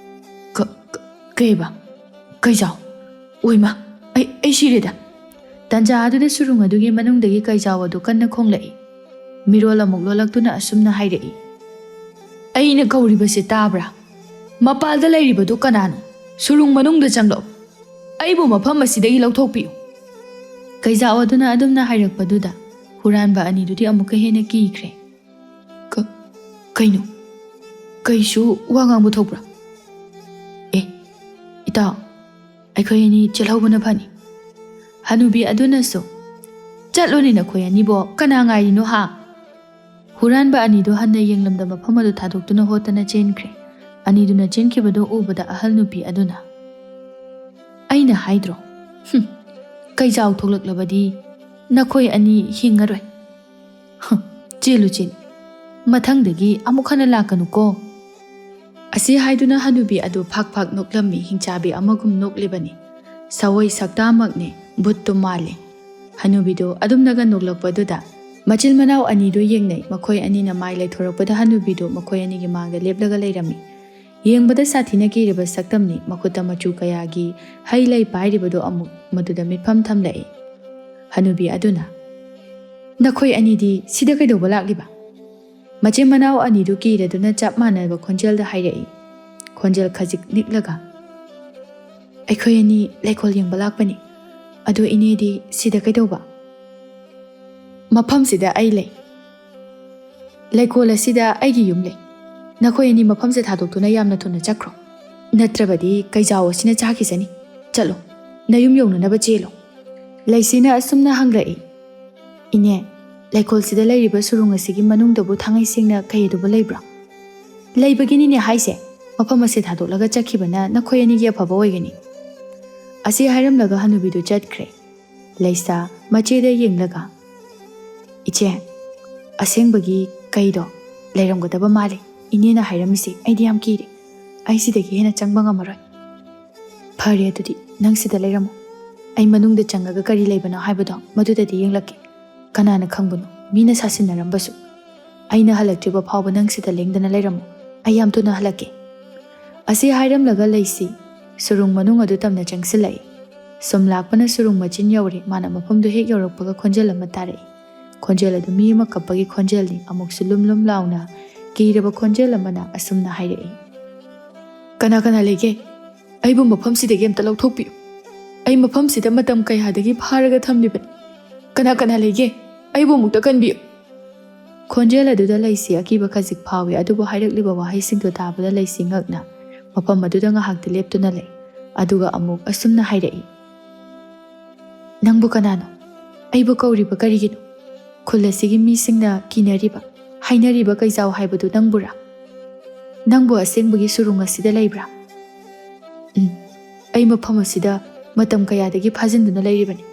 "ꯀ-, ꯀ-, ꯀꯩꯕ? ꯀꯩꯖꯥꯎ? ꯑꯣꯏꯃ, ꯑꯩ, ꯑꯩ ꯁꯤꯔꯦꯗ!" ꯇꯟꯖꯥ ꯑꯗꯨꯗ ꯁꯨꯔꯨꯡ ꯑꯗꯨꯒꯤ ꯃꯅꯨꯡꯗꯒꯤ ꯀꯩꯖꯥꯎ ꯑꯗꯨ ꯀꯟꯅ ꯈꯣꯡꯂꯛꯏ꯫ ꯃꯤꯔꯣꯜ ꯑꯃꯨꯛ ꯂꯣꯜꯂꯛꯇꯨꯅ ꯑꯁꯨꯝꯅ ꯍꯥꯏꯔꯛꯏ, "ꯑꯩꯅ ꯀꯧꯔꯤꯕꯁꯤ ꯇꯥꯕ꯭ꯔꯥ? ꯃꯄꯥꯜꯗ ꯂꯩꯔꯤꯕꯗꯨ ꯀꯅꯥꯅꯣ? ꯁꯨꯔꯨꯡ ꯃꯅꯨꯡꯗ ꯆꯪꯂꯛꯎ꯫ ꯑꯩꯕꯨ ꯃꯐꯝ ꯑꯁꯤꯗꯒꯤ ꯂꯧꯊꯣꯛꯄꯤꯌꯨ!" ꯀꯩꯖꯥꯎ ꯑꯗꯨꯅ ꯑꯗꯨꯝꯅ ꯍꯥꯏꯔꯛꯄꯗꯨꯗ ꯍꯨꯔꯥꯟꯕ ꯑꯅꯤꯗꯨꯗꯤ ꯑꯃꯨꯛꯀ ꯍꯦꯟꯅ ꯀꯤꯈ꯭ꯔꯦ꯫ "ꯀ-, ꯀꯩꯅꯣ? ꯀꯩꯁꯨ ꯋꯥ ꯉꯥꯡꯕ ꯊꯣꯛꯄ꯭ꯔꯥ? ꯑꯦ, ꯏꯇꯥꯎ, ꯑꯩꯈꯣꯏ ꯑꯅꯤ ꯆꯦꯜꯍꯧꯕꯅ ꯐꯅꯤ꯫" ꯍꯅꯨꯕꯤ ꯑꯗꯨꯅꯁꯨ, "ꯆꯠꯂꯨꯅꯦ ꯅꯈꯣꯏ ꯑꯅꯤꯕꯣ, ꯀꯅꯥ ꯉꯥꯏꯔꯤꯅꯣ ꯍꯥ?" ꯍꯨꯔꯥꯟꯕ ꯑꯅꯤꯗꯨ ꯍꯟꯅ ꯌꯦꯡꯂꯝꯗ ꯃꯐꯝ ꯑꯗꯨ ꯊꯥꯗꯣꯛꯇꯨꯅ ꯍꯣꯠꯇꯅ ꯆꯦꯟꯈ꯭ꯔꯦ꯫ ꯑꯅꯤꯗꯨꯅ ꯆꯦꯟꯈꯤꯕꯗꯨ ꯎꯕꯗ ꯑꯍꯜ ꯅꯨꯄꯤ ꯑꯗꯨꯅ, "ꯑꯩꯅ ꯍꯥꯏꯗ꯭ꯔꯣ? ꯍꯨꯝ, ꯀꯩꯖꯥꯎ ꯊꯣꯛꯂꯛꯂꯕꯗꯤ ꯅꯈꯣꯏ ꯑꯅꯤ ꯍꯤꯡꯉꯔꯣꯏ꯫ ꯍꯨꯝ, ꯆꯦꯜꯂꯨ, ꯆꯦꯜꯂꯨ꯫ ꯃꯊꯪꯗꯒꯤ ꯑꯃꯨꯛ ꯍꯟꯅ ꯂꯥꯛꯀꯅꯨꯀꯣ꯫" ꯑꯁꯤ ꯍꯥꯏꯗꯨꯅ ꯍꯅꯨꯕꯤ ꯑꯗꯨ ꯐꯥꯛ ꯐꯥꯛ ꯅꯣꯛꯂꯝꯃꯤ, ꯍꯤꯡꯆꯥꯕꯤ ꯑꯃꯒꯨꯝ ꯅꯣꯛꯂꯤꯕꯅꯤ꯫ ꯁꯑꯣꯏ ꯁꯛꯇꯥꯃꯛꯅꯤ, ꯚꯨꯠꯇꯨ ꯃꯥꯜꯂꯤ꯫ ꯍꯅꯨꯕꯤꯗꯨ ꯑꯗꯨꯝꯅꯒ ꯅꯣꯛꯂꯛꯄꯗꯨꯗ ꯃꯆꯤꯟ ꯃꯅꯥꯎ ꯑꯅꯤꯗꯨ ꯌꯦꯡꯅꯩ꯫ ꯃꯈꯣꯏ ꯑꯅꯤꯅ ꯃꯥꯏ ꯂꯩꯊꯣꯔꯛꯄꯗ ꯍꯅꯨꯕꯤꯗꯨ ꯃꯈꯣꯏ ꯑꯅꯤꯒꯤ ꯃꯥꯡꯗ ꯂꯦꯞꯂꯒ ꯂꯩꯔꯝꯃꯤ꯫ ꯌꯦꯡꯕꯗ ꯁꯥꯊꯤꯅ ꯀꯤꯔꯕ ꯁꯛꯇꯝꯅꯤ꯫ ꯃꯈꯨꯠꯇ ꯃꯆꯨ ꯀꯌꯥꯒꯤ ꯍꯩ ꯂꯩ ꯄꯥꯏꯔꯤꯕꯗꯨ ꯑꯃꯨꯛ ꯃꯗꯨꯗ ꯃꯤꯠꯐꯝ ꯊꯝꯂꯛꯏ꯫ ꯍꯅꯨꯕꯤ ꯑꯗꯨꯅ, "ꯅꯈꯣꯏ ꯑꯅꯤꯗꯤ ꯁꯤꯗ ꯀꯩꯗꯧꯕ ꯂꯥꯛꯂꯤꯕ?" ꯃꯆꯤꯟ ꯃꯅꯥꯎ ꯑꯅꯤꯗꯨ ꯀꯤꯔꯗꯨꯅ ꯆꯞ ꯃꯥꯟꯅꯕ ꯈꯣꯟꯖꯦꯜꯗ ꯍꯥꯏꯔꯛꯏ꯫ ꯈꯣꯟꯖꯦꯜ ꯈꯖꯤꯛ ꯅꯤꯛꯂꯒ, "ꯑꯩꯈꯣꯏ ꯑꯅꯤ ꯂꯩꯀꯣꯜ ꯌꯦꯡꯕ ꯂꯥꯛꯄꯅꯤ꯫ ꯑꯗꯨ ꯏꯅꯦꯗꯤ ꯁꯤꯗ ꯀꯩꯗꯧꯕ?" "ꯃꯐꯝꯁꯤꯗ ꯑꯩ ꯂꯩ꯫ ꯂꯩꯀꯣꯜ ꯑꯁꯤꯗ ꯑꯩꯒꯤ ꯌꯨꯝ ꯂꯩ꯫ ꯅꯈꯣꯏ ꯑꯅꯤ ꯃꯐꯝꯁꯦ ꯊꯥꯗꯣꯛꯇꯨꯅ ꯌꯥꯝꯅ ꯊꯨꯅ ꯆꯠꯈ꯭ꯔꯣ꯫ ꯅꯠꯇ꯭ꯔꯕꯗꯤ ꯀꯩꯖꯥꯎ ꯑꯁꯤꯅ ꯆꯥꯈꯤꯁꯅꯤ꯫ ꯆꯠꯂꯣ, ꯅꯌꯨꯝ ꯌꯧꯅꯅꯕ ꯆꯦꯜꯂꯣ꯫ ꯂꯩꯁꯤꯅ ꯑꯁꯨꯝꯅ ꯍꯪꯂꯛꯏ꯫ "ꯏꯅꯦ, ꯂꯩꯀꯣꯜꯁꯤꯗ ꯂꯩꯔꯤꯕ ꯁꯨꯔꯨꯡ ꯑꯁꯤꯒꯤ ꯃꯅꯨꯡꯗꯕꯨ ꯊꯥꯡꯉꯩ ꯁꯦꯡꯅ ꯀꯩ ꯑꯗꯨꯕꯨ ꯂꯩꯕ꯭ꯔꯣ?" "ꯂꯩꯕꯒꯤꯅꯤꯅꯦ ꯍꯥꯏꯁꯦ꯫ ꯃꯐꯝ ꯑꯁꯦ ꯊꯥꯗꯣꯛꯂꯒ ꯆꯠꯈꯤꯕꯅ ꯅꯈꯣꯏ ꯑꯅꯤꯒꯤ ꯑꯐꯕ ꯑꯣꯏꯒꯅꯤ꯫" ꯑꯁꯤ ꯍꯥꯏꯔꯝꯂꯒ ꯍꯅꯨꯕꯤꯗꯨ ꯆꯠꯈ꯭ꯔꯦ꯫ ꯂꯩꯁꯥ ꯃꯆꯦꯗ ꯌꯦꯡꯂꯒ, "ꯏꯆꯦ, ꯑꯁꯦꯡꯕꯒꯤ ꯀꯩꯗꯣ ꯂꯩꯔꯝꯒꯗꯕ ꯃꯥꯜꯂꯤ꯫ ꯏꯅꯦꯅ ꯍꯥꯏꯔꯝꯃꯤꯁꯦ ꯑꯩꯗꯤ ꯌꯥꯝ ꯀꯤꯔꯦ꯫ ꯑꯩ ꯁꯤꯗꯒꯤ ꯍꯦꯟꯅ ꯆꯪꯕ ꯉꯝꯃꯔꯣꯏ꯫" "ꯐꯔꯦ, ꯑꯗꯨꯗꯤ ꯅꯪ ꯁꯤꯗ ꯂꯩꯔꯝꯃꯣ꯫ ꯑꯩ ꯃꯅꯨꯡꯗ ꯆꯪꯉꯒ ꯀꯔꯤ ꯂꯩꯕꯅꯣ ꯍꯥꯏꯕꯗꯣ ꯃꯗꯨꯗꯗꯤ ꯌꯦꯡꯂꯛꯀꯦ꯫ ꯀꯅꯥꯅ ꯈꯪꯕꯅꯣ, ꯃꯤꯅ ꯁꯥꯁꯤꯟꯅꯔꯝꯕꯁꯨ꯫ ꯑꯩꯅ ꯍꯜꯂꯛꯇ꯭ꯔꯤꯕ ꯐꯥꯎꯕ ꯅꯪ ꯁꯤꯗ ꯂꯦꯡꯗꯅ ꯂꯩꯔꯝꯃꯨ꯫ ꯑꯩ ꯌꯥꯝ ꯊꯨꯅ ꯍꯜꯂꯛꯀꯦ꯫" ꯑꯁꯤ ꯍꯥꯏꯔꯝꯂꯒ ꯂꯩꯁꯤ ꯁꯨꯔꯨꯡ ꯃꯅꯨꯡ ꯑꯗꯨ ꯇꯝꯅ ꯆꯪꯁꯤꯜꯂꯛꯏ꯫ ꯁꯨꯝ ꯂꯥꯛꯄꯅ ꯁꯨꯔꯨꯡ ꯃꯆꯤꯟ ꯌꯧꯔꯦ꯫ ꯃꯥꯅ ꯃꯐꯝꯗꯨ ꯍꯦꯛ ꯌꯧꯔꯛꯄꯒ ꯈꯣꯟꯖꯦꯜ ꯑꯃ ꯇꯥꯔꯛꯏ꯫ ꯈꯣꯟꯖꯦꯜ ꯑꯗꯨ ꯃꯤ ꯑꯃ ꯀꯞꯄꯒꯤ ꯈꯣꯟꯖꯦꯜꯅꯤ꯫ ꯑꯃꯨꯛꯁꯨ ꯂꯨꯝ ꯂꯨꯝ ꯂꯥꯎꯅ ꯀꯤꯔꯕ ꯈꯣꯟꯖꯦꯜ ꯑꯃꯅ ꯑꯁꯨꯝꯅ ꯍꯥꯏꯔꯛꯏ, "ꯀꯅꯥ ꯀꯅꯥ ꯂꯩꯒꯦ? ꯑꯩꯕꯨ ꯃꯐꯝꯁꯤꯗꯒꯤ ꯑꯝꯇ ꯂꯧꯊꯣꯛꯄꯤꯌꯨ꯫ ꯑꯩ ꯃꯐꯝꯁꯤꯗ ꯃꯇꯝ ꯀꯌꯥꯗꯒꯤ ꯐꯥꯔꯒ ꯊꯝꯂꯤꯕꯅꯤ꯫ ꯀꯅꯥ ꯀꯅꯥ ꯂꯩꯒꯦ? ꯑꯩꯕꯨ ꯑꯃꯨꯛꯇ ꯀꯟꯕꯤꯌꯨ꯫" ꯈꯣꯟꯖꯦꯜ ꯑꯗꯨꯗ ꯂꯩꯁꯤ ꯑꯀꯤꯕ ꯈꯖꯤꯛ ꯐꯥꯎꯏ, ꯑꯗꯨꯕꯨ ꯍꯥꯏꯔꯛꯂꯤꯕ ꯋꯥꯍꯩꯁꯤꯡꯗꯨ ꯇꯥꯕꯗ ꯂꯩꯁꯤ ꯉꯛꯅ ꯃꯐꯝ ꯑꯗꯨꯗ ꯉꯥꯏꯍꯥꯛꯇꯤ ꯂꯦꯞꯇꯨꯅ ꯂꯩ꯫ ꯑꯗꯨꯒ ꯑꯃꯨꯛ ꯑꯁꯨꯝꯅ ꯍꯥꯏꯔꯛꯏ, "ꯅꯪꯕꯨ ꯀꯅꯥꯅꯣ? ꯑꯩꯕꯨ ꯀꯧꯔꯤꯕ ꯀꯔꯤꯒꯤꯅꯣ? ꯈꯨꯜ ꯑꯁꯤꯒꯤ ꯃꯤꯁꯤꯡꯅ ꯀꯤꯅꯔꯤꯕ, ꯍꯥꯏꯅꯔꯤꯕ ꯀꯩꯖꯥꯎ ꯍꯥꯏꯕꯗꯨ ꯅꯪꯕꯨꯔꯥ? ꯅꯪꯕꯨ ꯑꯁꯦꯡꯕꯒꯤ ꯁꯨꯔꯨꯡ ꯑꯁꯤꯗ ꯂꯩꯕ꯭ꯔꯥ?" "ꯎꯝ, ꯑꯩ ꯃꯐꯝ ꯑꯁꯤꯗ ꯃꯇꯝ ꯀꯌꯥꯗꯒꯤ ꯐꯥꯖꯤꯟꯗꯨꯅ ꯂꯩꯔꯤꯕꯅꯤ꯫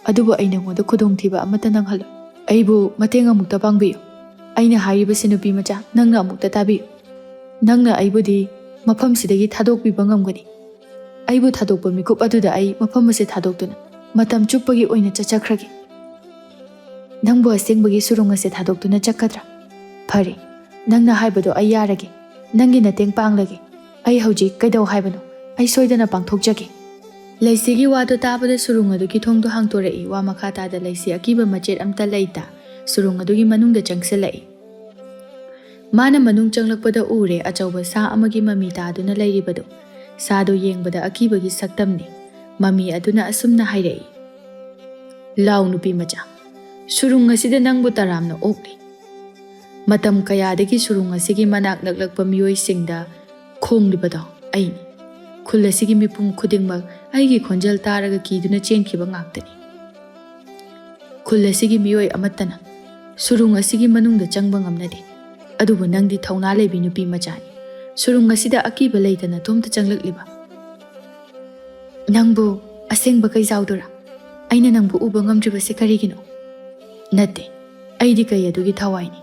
ꯑꯗꯨꯕꯨ ꯑꯩ ꯅꯉꯣꯟꯗ ꯈꯨꯗꯣꯡꯊꯤꯕ ꯑꯃꯠꯇ ꯅꯪꯍꯜꯂꯣꯏ꯫ ꯑꯩꯕꯨ ꯃꯇꯦꯡ ꯑꯃꯨꯛꯇ ꯄꯥꯡꯕꯤꯌꯨ꯫ ꯑꯩꯅ ꯍꯥꯏꯔꯤꯕꯁꯤ, ꯅꯨꯄꯤ ꯃꯆꯥ, ꯅꯪꯅ ꯑꯃꯨꯛꯇ ꯇꯥꯕꯤꯌꯨ꯫ ꯅꯪꯅ ꯑꯩꯕꯨꯗꯤ ꯃꯐꯝꯁꯤꯗꯒꯤ ꯊꯥꯗꯣꯛꯄꯤꯕ ꯉꯝꯒꯅꯤ꯫ ꯑꯩꯕꯨ ꯊꯥꯗꯣꯛꯄ ꯃꯤꯀꯨꯞ ꯑꯗꯨꯗ ꯑꯩ ꯃꯐꯝ ꯑꯁꯦ ꯊꯥꯗꯣꯛꯇꯨꯅ ꯃꯇꯝ ꯆꯨꯞꯄꯒꯤ ꯑꯣꯏꯅ ꯆꯠꯆꯈ꯭ꯔꯒꯦ꯫" "ꯅꯪꯕꯨ ꯑꯁꯦꯡꯕꯒꯤ ꯁꯨꯔꯨꯡ ꯑꯁꯦ ꯊꯥꯗꯣꯛꯇꯨꯅ ꯆꯠꯀꯗ꯭ꯔꯥ? ꯐꯔꯦ, ꯅꯪꯅ ꯍꯥꯏꯕꯗꯣ ꯑꯩ ꯌꯥꯔꯒꯦ꯫ ꯅꯪꯒꯤ ꯃꯇꯦꯡ ꯄꯥꯡꯂꯒꯦ꯫ ꯑꯩ ꯍꯧꯖꯤꯛ ꯀꯩꯗꯧ ꯍꯥꯏꯕꯅꯣ? ꯑꯩ ꯁꯣꯏꯗꯅ ꯄꯥꯡꯊꯣꯛꯆꯒꯦ꯫" ꯂꯩꯁꯤꯒꯤ ꯋꯥꯗꯨ ꯇꯥꯕꯗ ꯁꯨꯔꯨꯡ ꯑꯗꯨꯒꯤ ꯊꯣꯡꯗꯨ ꯍꯥꯡꯗꯣꯔꯛꯏ꯫ ꯋꯥ ꯃꯈꯥ ꯇꯥꯗ ꯂꯩꯁꯤ ꯑꯀꯤꯕ ꯃꯆꯦꯠ ꯑꯝꯇ ꯂꯩꯇ ꯁꯨꯔꯨꯡ ꯑꯗꯨꯒꯤ ꯃꯅꯨꯡꯗ ꯆꯪꯁꯤꯜꯂꯛꯏ꯫ ꯃꯥꯅ ꯃꯅꯨꯡ ꯆꯪꯂꯛꯄꯗ ꯎꯔꯦ, ꯑꯆꯧꯕ ꯁꯥ ꯑꯃꯒꯤ ꯃꯃꯤ ꯇꯥꯗꯨꯅ ꯂꯩꯔꯤꯕꯗꯨ꯫ ꯁꯥꯗꯨ ꯌꯦꯡꯕꯗ ꯑꯀꯤꯕꯒꯤ ꯁꯛꯇꯝꯅꯤ꯫ ꯃꯃꯤ ꯑꯗꯨꯅ ꯑꯁꯨꯝꯅ ꯍꯥꯏꯔꯛꯏ, "ꯂꯥꯎ, ꯅꯨꯄꯤ ꯃꯆꯥ, ꯁꯨꯔꯨꯡ ꯑꯁꯤꯗ ꯅꯪꯕꯨ ꯇꯔꯥꯝꯅ ꯑꯣꯛꯂꯤ꯫" ꯃꯇꯝ ꯀꯌꯥꯗꯒꯤ ꯁꯨꯔꯨꯡ ꯑꯁꯤꯒꯤ ꯃꯅꯥꯛ ꯅꯛꯂꯛꯄ ꯃꯤꯑꯣꯏꯁꯤꯡꯗ ꯈꯣꯡꯂꯤꯕꯗꯣ ꯑꯩꯅꯤ꯫ ꯈꯨꯜ ꯑꯁꯤꯒꯤ ꯃꯤꯄꯨꯝ ꯈꯨꯗꯤꯡꯃꯛ ꯑꯩꯒꯤ ꯈꯣꯟꯖꯦꯜ ꯇꯥꯔꯒ ꯀꯤꯗꯨꯅ ꯆꯦꯟꯈꯤꯕ ꯉꯥꯛꯇꯅꯤ꯫ ꯈꯨꯜ ꯑꯁꯤꯒꯤ ꯃꯤꯑꯣꯏ ꯑꯃꯠꯇꯅ ꯁꯨꯔꯨꯡ ꯑꯁꯤꯒꯤ ꯃꯅꯨꯡꯗ ꯆꯪꯕ ꯉꯝꯅꯗꯦ꯫ ꯑꯗꯨꯕꯨ ꯅꯪꯗꯤ ꯊꯧꯅꯥ ꯂꯩꯕꯤ ꯅꯨꯄꯤ ꯃꯆꯥꯅꯤ꯫ ꯁꯨꯔꯨꯡ ꯑꯁꯤꯗ ꯑꯀꯤꯕ ꯂꯩꯇꯅ ꯅꯇꯣꯝꯇ ꯆꯪꯂꯛꯂꯤꯕ꯫ ꯅꯪꯕꯨ ꯑꯁꯦꯡꯕ ꯀꯩꯖꯥꯎꯗꯨꯔꯥ? ꯑꯩꯅ ꯅꯪꯕꯨ ꯎꯕ ꯉꯝꯗ꯭ꯔꯤꯕꯁꯤ ꯀꯔꯤꯒꯤꯅꯣ? ꯅꯠꯇꯦ, ꯑꯩꯗꯤ ꯀꯩ ꯑꯗꯨꯒꯤ ꯊꯋꯥꯏꯅꯤ꯫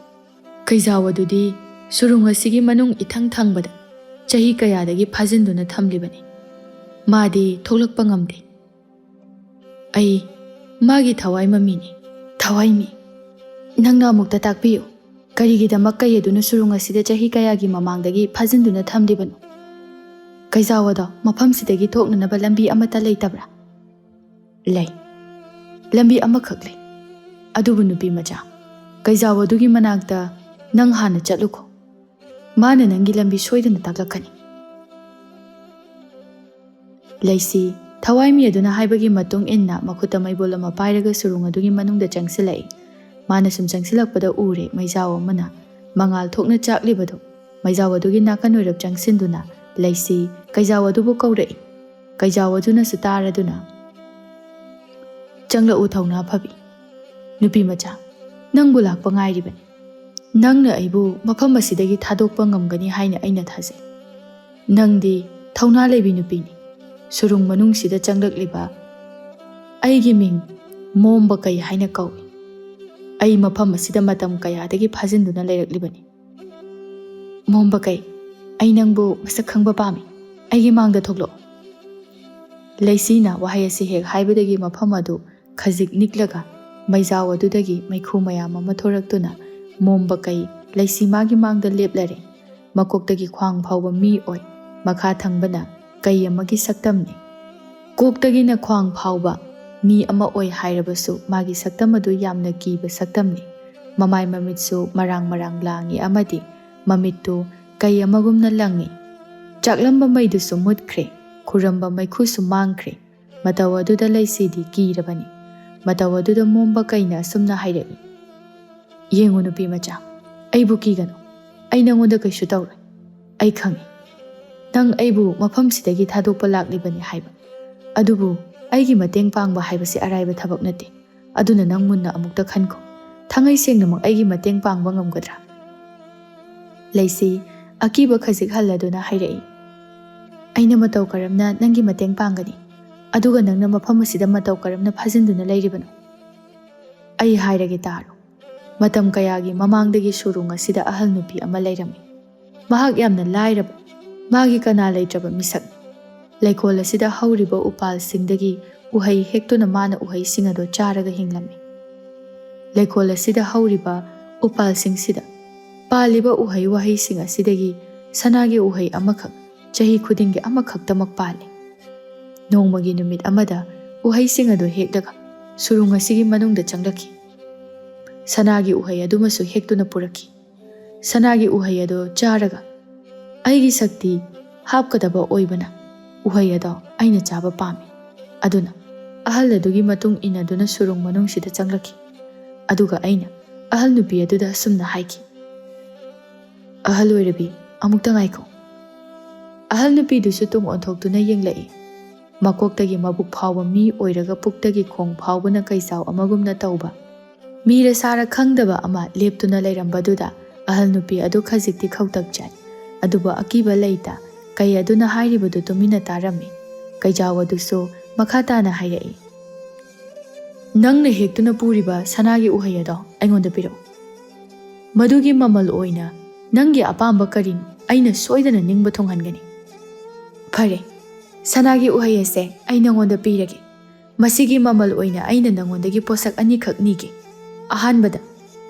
ꯀꯩꯖꯥꯎ ꯑꯗꯨꯗꯤ ꯁꯨꯔꯨꯡ ꯑꯁꯤꯒꯤ ꯃꯅꯨꯡ ꯏꯊꯪ ꯊꯪꯕꯗ ꯆꯍꯤ ꯀꯌꯥꯗꯒꯤ ꯐꯥꯖꯤꯟꯗꯨꯅ ꯊꯝꯂꯤꯕꯅꯤ꯫ ꯃꯥꯗꯤ ꯊꯣꯛꯂꯛꯄ ꯉꯝꯗꯦ꯫ ꯑꯩ ꯃꯥꯒꯤ ꯊꯋꯥꯏ ꯃꯃꯤꯅꯤ꯫ ꯊꯋꯥꯏ ꯃꯤ? ꯅꯪꯅ ꯑꯃꯨꯛꯇ ꯇꯥꯛꯄꯤꯌꯨ, ꯀꯔꯤꯒꯤꯗꯃꯛ ꯀꯩ ꯑꯗꯨꯅ ꯁꯨꯔꯨꯡ ꯑꯁꯤꯗ ꯆꯍꯤ ꯀꯌꯥꯒꯤ ꯃꯃꯥꯡꯗꯒꯤ ꯐꯥꯖꯤꯟꯗꯨꯅ ꯊꯝꯂꯤꯕꯅꯣ? ꯀꯩꯖꯥꯎ ꯑꯗꯣ ꯃꯐꯝꯁꯤꯗꯒꯤ ꯊꯣꯛꯅꯅꯕ ꯂꯝꯕꯤ ꯑꯃꯠꯇ ꯂꯩꯇꯕ꯭ꯔꯥ? ꯂꯩ꯫ ꯂꯝꯕꯤ ꯑꯃꯈꯛ ꯂꯩ꯫ ꯑꯗꯨꯕꯨ ꯅꯨꯄꯤ ꯃꯆꯥ, ꯀꯩꯖꯥꯎ ꯑꯗꯨꯒꯤ ꯃꯅꯥꯛꯇ ꯅꯪ ꯍꯥꯟꯅ ꯆꯠꯂꯨꯀꯣ꯫ ꯃꯥꯅ ꯅꯪꯒꯤ ꯂꯝꯕꯤ ꯁꯣꯏꯗꯅ ꯇꯥꯛꯂꯛꯀꯅꯤ꯫ ꯂꯩꯁꯤ, ꯊꯋꯥꯏꯃꯤ ꯑꯗꯨꯅ ꯍꯥꯏꯕꯒꯤ ꯃꯇꯨꯡ ꯏꯟꯅ ꯃꯈꯨꯠꯇ ꯃꯩꯕꯨꯜ ꯑꯃ ꯄꯥꯏꯔꯒ ꯁꯨꯔꯨꯡ ꯑꯗꯨꯒꯤ ꯃꯅꯨꯡꯗ ꯆꯪꯁꯤꯜꯂꯛꯏ꯫ ꯃꯥꯅ ꯁꯨꯝ ꯆꯪꯁꯤꯜꯂꯛꯄꯗ ꯎꯔꯦ ꯃꯩꯖꯥꯎ ꯑꯃꯅ ꯃꯉꯥꯜ ꯊꯣꯛꯅ ꯆꯥꯛꯂꯤꯕꯗꯨ꯫ ꯃꯩꯖꯥꯎ ꯑꯗꯨꯒꯤ ꯅꯥꯀꯟ ꯑꯣꯏꯔꯞ ꯆꯪꯁꯤꯟꯗꯨꯅ ꯂꯩꯁꯤ ꯀꯩꯖꯥꯎ ꯑꯗꯨꯕꯨ ꯀꯧꯔꯛꯏ꯫ ꯀꯩꯖꯥꯎ ꯑꯗꯨꯅꯁꯨ ꯇꯥꯔꯗꯨꯅ, "ꯆꯪꯂꯛꯎ ꯊꯧꯅꯥ ꯐꯕꯤ꯫ ꯅꯨꯄꯤ ꯃꯆꯥ, ꯅꯪꯕꯨ ꯂꯥꯛꯄ ꯉꯥꯏꯔꯤꯕꯅꯤ꯫ ꯅꯪꯅ ꯑꯩꯕꯨ ꯃꯐꯝ ꯑꯁꯤꯗꯒꯤ ꯊꯥꯗꯣꯛꯄ ꯉꯝꯒꯅꯤ ꯍꯥꯏꯅ ꯑꯩꯅ ꯊꯥꯖꯩ꯫ ꯅꯪꯗꯤ ꯊꯧꯅꯥ ꯂꯩꯕꯤ ꯅꯨꯄꯤꯅꯤ꯫ ꯁꯨꯔꯨꯡ ꯃꯅꯨꯡꯁꯤꯗ ꯆꯪꯂꯛꯂꯤꯕ ꯑꯩꯒꯤ ꯃꯤꯡ ꯃꯣꯝꯕ ꯀꯩ ꯍꯥꯏꯅ ꯀꯧꯏ꯫ ꯑꯩ ꯃꯐꯝ ꯑꯁꯤꯗ ꯃꯇꯝ ꯀꯌꯥꯗꯒꯤ ꯐꯥꯖꯤꯟꯗꯨꯅ ꯂꯩꯔꯛꯂꯤꯕꯅꯤ꯫ ꯃꯣꯝꯕ ꯀꯩ, ꯑꯩ ꯅꯪꯕꯨ ꯃꯁꯛ ꯈꯪꯕ ꯄꯥꯝꯃꯤ꯫ ꯑꯩꯒꯤ ꯃꯥꯡꯗ ꯊꯣꯛꯂꯛꯑꯣ꯫" ꯂꯩꯁꯤꯅ ꯋꯥꯍꯩ ꯑꯁꯤ ꯍꯦꯛ ꯍꯥꯏꯕꯗꯒꯤ ꯃꯐꯝ ꯑꯗꯨ ꯈꯖꯤꯛ ꯅꯤꯛꯂꯒ ꯃꯩꯖꯥꯎ ꯑꯗꯨꯗꯒꯤ ꯃꯩꯈꯨ ꯃꯌꯥꯝ ꯑꯃ ꯊꯣꯔꯛꯇꯨꯅ ꯃꯣꯝꯕ ꯀꯩ ꯂꯩꯁꯤ ꯃꯥꯒꯤ ꯃꯥꯡꯗ ꯂꯦꯞꯂꯔꯦ꯫ ꯃꯀꯣꯛꯇꯒꯤ ꯈ꯭ꯋꯥꯡ ꯐꯥꯎꯕ ꯃꯤ ꯑꯣꯏ, ꯃꯈꯥ ꯊꯪꯕꯅ ꯀꯩ ꯑꯃꯒꯤ ꯁꯛꯇꯝꯅꯤ꯫ ꯀꯣꯛꯇꯒꯤꯅ ꯈ꯭ꯋꯥꯡ ꯐꯥꯎꯕ ꯃꯤ ꯑꯃ ꯑꯣꯏ ꯍꯥꯏꯔꯕꯁꯨ ꯃꯥꯒꯤ ꯁꯛꯇꯝ ꯑꯗꯨ ꯌꯥꯝꯅ ꯀꯤꯕ ꯁꯛꯇꯝꯅꯤ꯫ ꯃꯃꯥꯏ ꯃꯃꯤꯠꯁꯨ ꯃꯔꯥꯡ ꯃꯔꯥꯡ ꯂꯥꯡꯏ ꯑꯃꯗꯤ ꯃꯃꯤꯠꯇꯨ ꯀꯩ ꯑꯃꯒꯨꯝꯅ ꯂꯪꯏ꯫ ꯆꯥꯛꯂꯝꯕ ꯃꯩꯗꯨꯁꯨ ꯃꯨꯠꯈ꯭ꯔꯦ, ꯈꯨꯔꯝꯕ ꯃꯩꯈꯨꯁꯨ ꯃꯥꯡꯈ꯭ꯔꯦ꯫ ꯃꯇꯧ ꯑꯗꯨꯗ ꯂꯩꯁꯤꯗꯤ ꯀꯤꯔꯕꯅꯤ꯫ ꯃꯇꯧ ꯑꯗꯨꯗ ꯃꯣꯝꯕ ꯀꯩꯅ ꯑꯁꯨꯝꯅ ꯍꯥꯏꯔꯛꯏ, "ꯌꯦꯡꯉꯨ ꯅꯨꯄꯤ ꯃꯆꯥ, ꯑꯩꯕꯨ ꯀꯤꯒꯅꯨ꯫ ꯑꯩ ꯅꯪꯉꯣꯟꯗ ꯀꯩꯁꯨ ꯇꯧꯔꯣꯏ꯫ ꯑꯩ ꯈꯪꯏ꯫ ꯅꯪ ꯑꯩꯕꯨ ꯃꯐꯝꯁꯤꯗꯒꯤ ꯊꯥꯗꯣꯛꯄ ꯂꯥꯛꯂꯤꯕꯅꯤ ꯍꯥꯏꯕ꯫ ꯑꯗꯨꯕꯨ ꯑꯩꯒꯤ ꯃꯇꯦꯡ ꯄꯥꯡꯕ ꯍꯥꯏꯕꯁꯤ ꯑꯔꯥꯏꯕ ꯊꯕꯛ ꯅꯠꯇꯦ꯫ ꯑꯗꯨꯅ ꯅꯪ ꯃꯨꯟꯅ ꯑꯃꯨꯛꯇ ꯈꯟꯈꯣ꯫ ꯊꯥꯡꯉꯩ ꯁꯦꯡꯅꯃꯛ ꯑꯩꯒꯤ ꯃꯇꯦꯡ ꯄꯥꯡꯕ ꯉꯝꯒꯗ꯭ꯔꯥ? ꯂꯩꯁꯤ ꯑꯀꯤꯕ ꯈꯖꯤꯛ ꯍꯜꯂꯗꯨꯅ ꯍꯥꯏꯔꯛꯏ꯫ ꯑꯩꯅ ꯃꯇꯧ ꯀꯔꯝꯅ ꯅꯪꯒꯤ ꯃꯇꯦꯡ ꯄꯥꯡꯒꯅꯤ? ꯑꯗꯨꯒ ꯅꯪꯅ ꯃꯐꯝ ꯑꯁꯤꯗ ꯃꯇꯧ ꯀꯔꯝꯅ ꯐꯥꯖꯤꯟꯗꯨꯅ ꯂꯩꯔꯤꯕꯅꯣ? ꯑꯩ ꯍꯥꯏꯔꯒꯦ ꯇꯥꯔꯣ꯫ ꯃꯇꯝ ꯀꯌꯥꯒꯤ ꯃꯃꯥꯡꯗꯒꯤ ꯁꯨꯔꯨꯡ ꯑꯁꯤꯗ ꯑꯍꯜ ꯅꯨꯄꯤ ꯑꯃ ꯂꯩꯔꯝꯃꯤ꯫ ꯃꯍꯥꯛ ꯌꯥꯝꯅ ꯂꯥꯏꯔꯕ, ꯃꯥꯒꯤ ꯀꯅꯥ ꯂꯩꯇ꯭ꯔꯕ ꯃꯤꯁꯛꯅꯤ꯫ ꯂꯩꯀꯣꯜ ꯑꯁꯤꯗ ꯍꯧꯔꯤꯕ ꯎꯄꯥꯜꯁꯤꯡꯗꯒꯤ ꯎꯍꯩ ꯍꯦꯛꯇꯨꯅ ꯃꯥꯅ ꯎꯍꯩꯁꯤꯡ ꯑꯗꯨ ꯆꯥꯔꯒ ꯍꯤꯡꯂꯝꯃꯤ꯫ ꯂꯩꯀꯣꯜ ꯑꯁꯤꯗ ꯍꯧꯔꯤꯕ ꯎꯄꯥꯜꯁꯤꯡꯁꯤꯗ ꯄꯥꯜꯂꯤꯕ ꯎꯍꯩ ꯋꯥꯍꯩꯁꯤꯡ ꯑꯁꯤꯗꯒꯤ ꯁꯅꯥꯒꯤ ꯎꯍꯩ ꯑꯃꯈꯛ ꯆꯍꯤ ꯈꯨꯗꯤꯡꯒꯤ ꯑꯃꯈꯛꯇꯃꯛ ꯄꯥꯜꯂꯤ꯫ ꯅꯣꯡꯃꯒꯤ ꯅꯨꯃꯤꯠ ꯑꯃꯗ ꯎꯍꯩꯁꯤꯡ ꯑꯗꯨ ꯍꯦꯛꯂꯒ ꯁꯨꯔꯨꯡ ꯑꯁꯤꯒꯤ ꯃꯅꯨꯡꯗ ꯆꯪꯂꯛꯈꯤ꯫ ꯁꯅꯥꯒꯤ ꯎꯍꯩ ꯑꯗꯨꯃꯁꯨ ꯍꯦꯛꯇꯨꯅ ꯄꯨꯔꯛꯈꯤ꯫ ꯁꯅꯥꯒꯤ ꯎꯍꯩ ꯑꯗꯨ ꯆꯥꯔꯒ, "ꯑꯩꯒꯤ ꯁꯛꯇꯤ ꯍꯥꯞꯀꯗꯕ ꯑꯣꯏꯕꯅ ꯎꯍꯩ ꯑꯗꯣ ꯑꯩꯅ ꯆꯥꯕ ꯄꯥꯝꯃꯤ꯫ ꯑꯗꯨꯅ ꯑꯍꯜ ꯑꯗꯨꯒꯤ ꯃꯇꯨꯡ ꯏꯟꯅꯗꯨꯅ ꯁꯨꯔꯨꯡ ꯃꯅꯨꯡꯁꯤꯗ ꯆꯪꯂꯛꯈꯤ꯫ ꯑꯗꯨꯒ ꯑꯩꯅ ꯑꯍꯜ ꯅꯨꯄꯤ ꯑꯗꯨꯗ ꯑꯁꯨꯝꯅ ꯍꯥꯏꯈꯤ, 'ꯑꯍꯜ ꯑꯣꯏꯔꯕꯤ, ꯑꯃꯨꯛꯇ ꯉꯥꯏꯈꯣ.' ꯑꯍꯜ ꯅꯨꯄꯤꯗꯨꯁꯨ ꯇꯨꯡ ꯑꯣꯟꯊꯣꯛꯇꯨꯅ ꯌꯦꯡꯂꯛꯏ꯫ ꯃꯀꯣꯛꯇꯒꯤ ꯃꯕꯨꯛ ꯐꯥꯎꯕ ꯃꯤ ꯑꯣꯏꯔꯒ ꯄꯨꯛꯇꯒꯤ ꯈꯣꯡ ꯐꯥꯎꯕꯅ ꯀꯩꯖꯥꯎ ꯑꯃꯒꯨꯝꯅ ꯇꯧꯕ ꯃꯤꯔ ꯁꯥꯔ ꯈꯪꯗꯕ ꯑꯃ ꯂꯦꯞꯇꯨꯅ ꯂꯩꯔꯝꯕꯗꯨꯗ ꯑꯍꯜ ꯅꯨꯄꯤ ꯑꯗꯨ ꯈꯖꯤꯛꯇꯤ ꯈꯧꯇꯛ ꯆꯥꯏ꯫ ꯑꯗꯨꯕꯨ ꯑꯀꯤꯕ ꯂꯩꯇ, ꯀꯩ ꯑꯗꯨꯅ ꯍꯥꯏꯔꯤꯕꯗꯨ ꯇꯨꯃꯤꯟꯅ ꯇꯥꯔꯝꯃꯤ꯫ ꯀꯩꯖꯥꯎ ꯑꯗꯨꯁꯨ ꯃꯈꯥ ꯇꯥꯅ ꯍꯥꯏꯔꯛꯏ, "ꯅꯪꯅ ꯍꯦꯛꯇꯨꯅ ꯄꯨꯔꯤꯕ ꯁꯅꯥꯒꯤ ꯎꯍꯩ ꯑꯗꯣ ꯑꯩꯉꯣꯟꯗ ꯄꯤꯔꯛꯎ꯫ ꯃꯗꯨꯒꯤ ꯃꯃꯜ ꯑꯣꯏꯅ ꯅꯪꯒꯤ ꯑꯄꯥꯝꯕ ꯀꯔꯤꯅꯣ ꯑꯩꯅ ꯁꯣꯏꯗꯅ ꯅꯤꯡꯕ ꯊꯨꯡꯍꯟꯒꯅꯤ꯫" "ꯐꯔꯦ, ꯁꯅꯥꯒꯤ ꯎꯍꯩ ꯑꯁꯦ ꯑꯩ ꯅꯉꯣꯟꯗ ꯄꯤꯔꯒꯦ꯫ ꯃꯁꯤꯒꯤ ꯃꯃꯜ ꯑꯣꯏꯅ ꯑꯩꯅ ꯅꯉꯣꯟꯗꯒꯤ ꯄꯣꯠꯁꯛ ꯑꯅꯤꯈꯛ ꯅꯤꯒꯦ꯫ ꯑꯍꯥꯟꯕꯗ,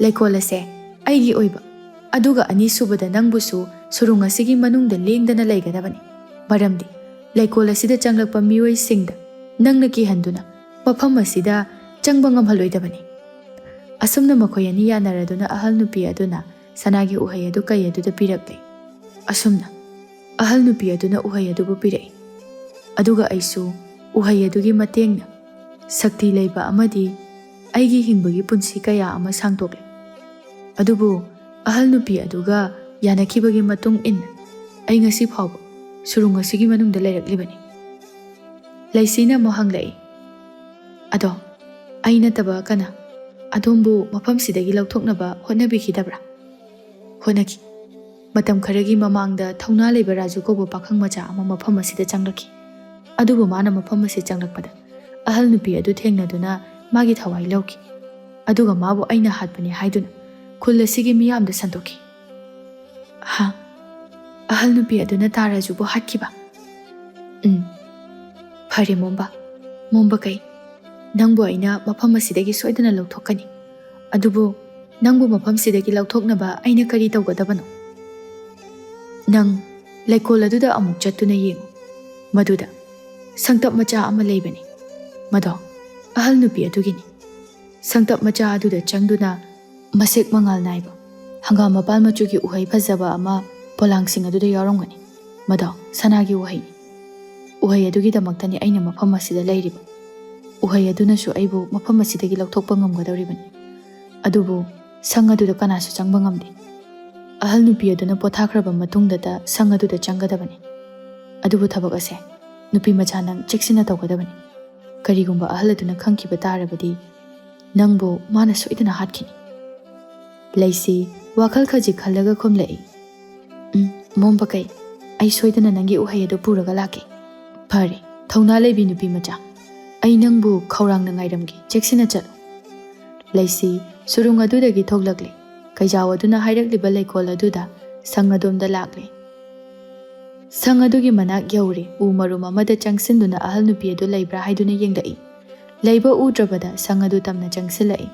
ꯂꯩꯀꯣꯜ ꯑꯁꯦ ꯑꯩꯒꯤ ꯑꯣꯏꯕ, ꯑꯗꯨꯒ ꯑꯅꯤꯁꯨꯕꯗ ꯅꯪꯕꯨꯁꯨ ꯁꯨꯔꯨꯡ ꯑꯁꯤꯒꯤ ꯃꯅꯨꯡꯗ ꯂꯦꯡꯗꯅ ꯂꯩꯒꯗꯕꯅꯤ꯫ ꯃꯔꯝꯗꯤ ꯂꯩꯀꯣꯜ ꯑꯁꯤꯗ ꯆꯪꯂꯛꯄ ꯃꯤꯑꯣꯏꯁꯤꯡꯗ ꯅꯪꯅ ꯀꯤꯍꯟꯗꯨꯅ ꯃꯐꯝ ꯑꯁꯤꯗ ꯆꯪꯕ ꯉꯝꯍꯜꯂꯣꯏꯗꯕꯅꯤ꯫" ꯑꯁꯨꯝꯅ ꯃꯈꯣꯏ ꯑꯅꯤ ꯌꯥꯅꯔꯗꯨꯅ ꯑꯍꯜ ꯅꯨꯄꯤ ꯑꯗꯨꯅ ꯁꯅꯥꯒꯤ ꯎꯍꯩ ꯑꯗꯨ ꯀꯩ ꯑꯗꯨꯗ ꯄꯤꯔꯛꯂꯦ꯫ ꯑꯁꯨꯝꯅ ꯑꯍꯜ ꯅꯨꯄꯤ ꯑꯗꯨꯅ ꯎꯍꯩ ꯑꯗꯨꯕꯨ ꯄꯤꯔꯛꯏ꯫ ꯑꯗꯨꯒ ꯑꯩꯁꯨ ꯎꯍꯩ ꯑꯗꯨꯒꯤ ꯃꯇꯦꯡꯅ ꯁꯛꯇꯤ ꯂꯩꯕ ꯑꯃꯗꯤ ꯑꯩꯒꯤ ꯍꯤꯡꯕꯒꯤ ꯄꯨꯟꯁꯤ ꯀꯌꯥ ꯑꯃ ꯁꯥꯡꯗꯣꯛꯂꯦ꯫ ꯑꯗꯨꯕꯨ ꯑꯍꯜ ꯅꯨꯄꯤ ꯑꯗꯨꯒ ꯌꯥꯅꯈꯤꯕꯒꯤ ꯃꯇꯨꯡ ꯏꯟꯅ ꯑꯩ ꯉꯁꯤ ꯐꯥꯎꯕ ꯁꯨꯔꯨꯡ ꯑꯁꯤꯒꯤ ꯃꯅꯨꯡꯗ ꯂꯩꯔꯛꯂꯤꯕꯅꯤ꯫ ꯂꯩꯁꯤꯅ ꯑꯃꯨꯛ ꯍꯪꯂꯛꯏ, "ꯑꯗꯣ ꯑꯩ ꯅꯠꯇꯕ ꯀꯅꯥ ꯑꯗꯣꯝꯕꯨ ꯃꯐꯝꯁꯤꯗꯒꯤ ꯂꯧꯊꯣꯛꯅꯕ ꯍꯣꯠꯅꯕꯤꯈꯤꯗꯕ꯭ꯔꯥ?" "ꯍꯣꯠꯅꯈꯤ꯫ ꯃꯇꯝ ꯈꯔꯒꯤ ꯃꯃꯥꯡꯗ ꯊꯧꯅꯥ ꯂꯩꯕ ꯔꯥꯖꯨ ꯀꯧꯕ ꯄꯥꯈꯪ ꯃꯆꯥ ꯑꯃ ꯃꯐꯝ ꯑꯁꯤꯗ ꯆꯪꯂꯛꯈꯤ꯫ ꯑꯗꯨꯕꯨ ꯃꯥꯅ ꯃꯐꯝ ꯑꯁꯤ ꯆꯪꯂꯛꯄꯗ ꯑꯍꯜ ꯅꯨꯄꯤ ꯑꯗꯨ ꯊꯦꯡꯅꯗꯨꯅ ꯃꯥꯒꯤ ꯊꯋꯥꯏ ꯂꯧꯈꯤ꯫ ꯑꯗꯨꯒ ꯃꯥꯕꯨ ꯑꯩꯅ ꯍꯥꯠꯄꯅꯤ ꯍꯥꯏꯗꯨꯅ ꯈꯨꯜ ꯑꯁꯤꯒꯤ ꯃꯤꯌꯥꯝꯗ ꯁꯟꯗꯣꯛꯈꯤ꯫" "ꯍꯥ? ꯑꯍꯜ ꯅꯨꯄꯤ ꯑꯗꯨꯅ ꯇꯥ ꯔꯥꯖꯨꯕꯨ ꯍꯥꯠꯈꯤꯕ?" "ꯎꯝ꯫ ꯐꯔꯦ ꯃꯣꯝꯕ, ꯃꯣꯝꯕ ꯀꯩ, ꯅꯪꯕꯨ ꯑꯩꯅ ꯃꯐꯝ ꯑꯁꯤꯗꯒꯤ ꯁꯣꯏꯗꯅ ꯂꯧꯊꯣꯛꯀꯅꯤ꯫ ꯑꯗꯨꯕꯨ ꯅꯪꯕꯨ ꯃꯐꯝꯁꯤꯗꯒꯤ ꯂꯧꯊꯣꯛꯅꯕ ꯑꯩꯅ ꯀꯔꯤ ꯇꯧꯒꯗꯕꯅꯣ? ꯅꯪ ꯂꯩꯀꯣꯜ ꯑꯗꯨꯗ ꯑꯃꯨꯛ ꯆꯠꯇꯨꯅ ꯌꯦꯡꯉꯨ꯫ ꯃꯗꯨꯗ ꯁꯪꯇꯞ ꯃꯆꯥ ꯑꯃ ꯂꯩꯕꯅꯤ꯫ ꯃꯗꯣ ꯑꯍꯜ ꯅꯨꯄꯤ ꯑꯗꯨꯒꯤꯅꯤ꯫ ꯁꯪꯇꯞ ꯃꯆꯥ ꯑꯗꯨꯗ ꯆꯪꯗꯨꯅ ꯃꯁꯦꯛ ꯃꯉꯥꯜ ꯅꯥꯏꯕ ꯍꯪꯒꯥꯝ ꯃꯄꯥꯜ ꯃꯆꯨꯒꯤ ꯎꯍꯩ ꯐꯖꯕ ꯑꯃ ꯄꯣꯂꯥꯡꯁꯤꯡ ꯑꯗꯨꯗ ꯌꯥꯎꯔꯝꯒꯅꯤ꯫ ꯃꯗꯣ ꯁꯅꯥꯒꯤ ꯎꯍꯩꯅꯤ꯫ ꯎꯍꯩ ꯑꯗꯨꯒꯤꯗꯃꯛꯇꯅꯤ ꯑꯩꯅ ꯃꯐꯝ ꯑꯁꯤꯗ ꯂꯩꯔꯤꯕ꯫ ꯎꯍꯩ ꯑꯗꯨꯅꯁꯨ ꯑꯩꯕꯨ ꯃꯐꯝ ꯑꯁꯤꯗꯒꯤ ꯂꯧꯊꯣꯛꯄ ꯉꯝꯒꯗꯧꯔꯤꯕꯅꯤ꯫ ꯑꯗꯨꯕꯨ ꯁꯪ ꯑꯗꯨꯗ ꯀꯅꯥꯁꯨ ꯆꯪꯕ ꯉꯝꯗꯦ꯫ ꯑꯍꯜ ꯅꯨꯄꯤ ꯑꯗꯨꯅ ꯄꯣꯊꯥꯈ꯭ꯔꯕ ꯃꯇꯨꯡꯗꯇ ꯁꯪ ꯑꯗꯨꯗ ꯆꯪꯒꯗꯕꯅꯤ꯫ ꯑꯗꯨꯕꯨ ꯊꯕꯛ ꯑꯁꯦ ꯅꯨꯄꯤ ꯃꯆꯥ ꯅꯪ ꯆꯦꯛꯁꯤꯟꯅ ꯇꯧꯒꯗꯕꯅꯤ꯫ ꯀꯔꯤꯒꯨꯝꯕ ꯑꯍꯜ ꯑꯗꯨꯅ ꯈꯪꯈꯤꯕ ꯇꯥꯔꯕꯗꯤ ꯅꯪꯕꯨ ꯃꯥꯅ ꯁꯣꯏꯗꯅ ꯍꯥꯠꯈꯤꯅꯤ꯫" ꯂꯩꯁꯤ ꯋꯥꯈꯜ ꯈꯖꯤꯛ ꯈꯜꯂꯒ ꯈꯨꯝꯂꯛꯏ, "ꯎꯝ, ꯃꯣꯝꯕ ꯀꯩ, ꯑꯩ ꯁꯣꯏꯗꯅ ꯅꯪꯒꯤ ꯎꯍꯩ ꯑꯗꯨ ꯄꯨꯔꯒ ꯂꯥꯛꯀꯦ꯫ ꯐꯔꯦ, ꯊꯧꯅꯥ ꯂꯩꯕꯤ ꯅꯨꯄꯤ ꯃꯆꯥ, ꯑꯩ ꯅꯪꯕꯨ ꯈꯧꯔꯥꯡꯅ ꯉꯥꯏꯔꯝꯒꯦ, ꯆꯦꯛꯁꯤꯟꯅ ꯆꯠꯂꯨ꯫" ꯂꯩꯁꯤ ꯁꯨꯔꯨꯡ ꯑꯗꯨꯗꯒꯤ ꯊꯣꯛꯂꯛꯂꯦ꯫ ꯀꯩꯖꯥꯎ ꯑꯗꯨꯅ ꯍꯥꯏꯔꯛꯂꯤꯕ ꯂꯩꯀꯣꯜ ꯑꯗꯨꯗ ꯁꯪ ꯑꯗꯣꯝꯗ ꯂꯥꯛꯂꯦ꯫ ꯁꯪ ꯑꯗꯨꯒꯤ ꯃꯅꯥꯛ ꯌꯧꯔꯦ꯫ ꯎ ꯃꯔꯨꯝ ꯑꯃꯗ ꯆꯪꯁꯤꯟꯗꯨꯅ ꯑꯍꯜ ꯅꯨꯄꯤ ꯑꯗꯨ ꯂꯩꯕ꯭ꯔꯥ ꯍꯥꯏꯗꯨꯅ ꯌꯦꯡꯂꯛꯏ꯫ ꯂꯩꯕ ꯎꯗ꯭ꯔꯕꯗ ꯁꯪ ꯑꯗꯨ ꯇꯝꯅ ꯆꯪꯁꯤꯜꯂꯛꯏ꯫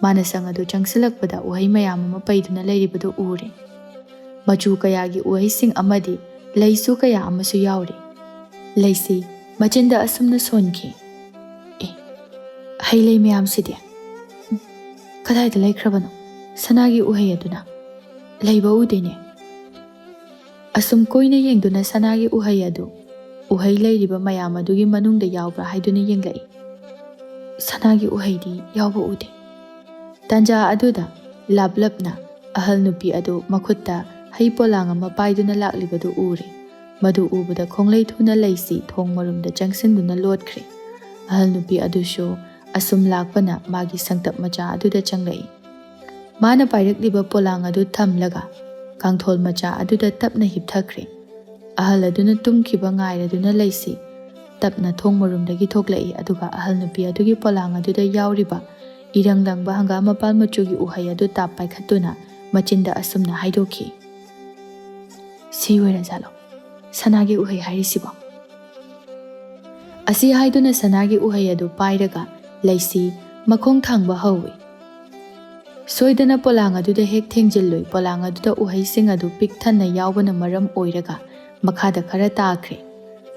ꯃꯥꯅ ꯁꯪ ꯑꯗꯨ ꯆꯪꯁꯤꯜꯂꯛꯄꯗ ꯎꯍꯩ ꯃꯌꯥꯝ ꯑꯃ ꯄꯩꯗꯨꯅ ꯂꯩꯔꯤꯕꯗꯨ ꯎꯔꯦ꯫ ꯃꯆꯨ ꯀꯌꯥꯒꯤ ꯎꯍꯩꯁꯤꯡ ꯑꯃꯗꯤ ꯂꯩꯁꯨ ꯀꯌꯥ ꯑꯃꯁꯨ ꯌꯥꯎꯔꯤ꯫ ꯂꯩꯁꯤ ꯃꯆꯤꯟꯗ ꯑꯁꯨꯝꯅ ꯁꯣꯟꯈꯤ, "ꯑꯦ, ꯍꯩ ꯂꯩ ꯃꯌꯥꯝꯁꯤꯗꯤ ꯀꯗꯥꯏꯗ ꯂꯩꯈ꯭ꯔꯕꯅꯣ? ꯁꯅꯥꯒꯤ ꯎꯍꯩ ꯑꯗꯨꯅ ꯂꯩꯕ ꯎꯗꯦꯅꯦ꯫" ꯑꯁꯨꯝ ꯀꯨꯏꯅ ꯌꯦꯡꯗꯨꯅ ꯁꯅꯥꯒꯤ ꯎꯍꯩ ꯑꯗꯨ, ꯎꯍꯩ ꯂꯩꯔꯤꯕ ꯃꯌꯥꯝ ꯑꯗꯨꯒꯤ ꯃꯅꯨꯡꯗ ꯌꯥꯎꯕ꯭ꯔꯥ ꯍꯥꯏꯗꯨꯅ ꯌꯦꯡꯂꯛꯏ꯫ ꯁꯅꯥꯒꯤ ꯎꯍꯩꯗꯤ ꯌꯥꯎꯕ ꯎꯗꯦ꯫ ꯇꯥꯟꯖꯥ ꯑꯗꯨꯗ ꯂꯥꯞꯂꯞꯅ ꯑꯍꯜ ꯅꯨꯄꯤ ꯑꯗꯨ ꯃꯈꯨꯠꯇ ꯍꯩ ꯄꯣꯂꯥꯡ ꯑꯃ ꯄꯥꯏꯗꯨꯅ ꯂꯥꯛꯂꯤꯕꯗꯨ ꯎꯔꯦ꯫ ꯃꯗꯨ ꯎꯕꯗ ꯈꯣꯡꯂꯩ ꯊꯨꯅ ꯂꯩꯁꯤ ꯊꯣꯡ ꯃꯔꯨꯝꯗ ꯆꯪꯁꯤꯟꯗꯨꯅ ꯂꯣꯠꯈ꯭ꯔꯦ꯫ ꯑꯍꯜ ꯅꯨꯄꯤ ꯑꯗꯨꯁꯨ ꯑꯁꯨꯝ ꯂꯥꯛꯄꯅ ꯃꯥꯒꯤ ꯁꯪꯇꯞ ꯃꯆꯥ ꯑꯗꯨꯗ ꯆꯪꯂꯛꯏ꯫ ꯃꯥꯅ ꯄꯥꯏꯔꯛꯂꯤꯕ ꯄꯣꯂꯥꯡ ꯑꯗꯨ ꯊꯝꯂꯒ ꯀꯥꯡꯊꯣꯜ ꯃꯆꯥ ꯑꯗꯨꯗ ꯇꯞꯅ ꯍꯤꯞꯊꯈ꯭ꯔꯦ꯫ ꯑꯍꯜ ꯑꯗꯨꯅ ꯇꯨꯝꯈꯤꯕ ꯉꯥꯏꯔꯗꯨꯅ ꯂꯩꯁꯤ ꯇꯞꯅ ꯊꯣꯡ ꯃꯔꯨꯝꯗꯒꯤ ꯊꯣꯛꯂꯛꯏ, ꯑꯗꯨꯒ ꯑꯍꯜ ꯅꯨꯄꯤ ꯑꯗꯨꯒꯤ ꯄꯣꯂꯥꯡ ꯑꯗꯨꯗ ꯌꯥꯎꯔꯤꯕ ꯏꯔꯪ ꯂꯪꯕ ꯍꯪꯒꯥꯝ ꯃꯄꯥꯜ ꯃꯆꯨꯒꯤ ꯎꯍꯩ ꯑꯗꯨ ꯇꯥꯞ ꯄꯥꯏꯈꯠꯇꯨꯅ ꯃꯆꯤꯟꯗ ꯑꯁꯨꯝꯅ ꯍꯥꯏꯗꯣꯛꯈꯤ, "ꯁꯤ ꯑꯣꯏꯔꯖꯥꯠꯂꯣ ꯁꯅꯥꯒꯤ ꯎꯍꯩ ꯍꯥꯏꯔꯤꯁꯤꯕꯣ?" ꯑꯁꯤ ꯍꯥꯏꯗꯨꯅ ꯁꯅꯥꯒꯤ ꯎꯍꯩ ꯑꯗꯨ ꯄꯥꯏꯔꯒ ꯂꯩꯁꯤ ꯃꯈꯣꯡ ꯊꯥꯡꯕ ꯍꯧꯏ꯫ ꯁꯣꯏꯗꯅ ꯄꯣꯂꯥꯡ ꯑꯗꯨꯗ ꯍꯦꯛ ꯊꯦꯡꯖꯤꯜꯂꯨꯏ꯫ ꯄꯣꯂꯥꯡ ꯑꯗꯨꯗ ꯎꯍꯩꯁꯤꯡ ꯑꯗꯨ ꯄꯤꯛ ꯊꯟꯅ ꯌꯥꯎꯕꯅ ꯃꯔꯝ ꯑꯣꯏꯔꯒ ꯃꯈꯥꯗ ꯈꯔ ꯇꯥꯈ꯭ꯔꯦ꯫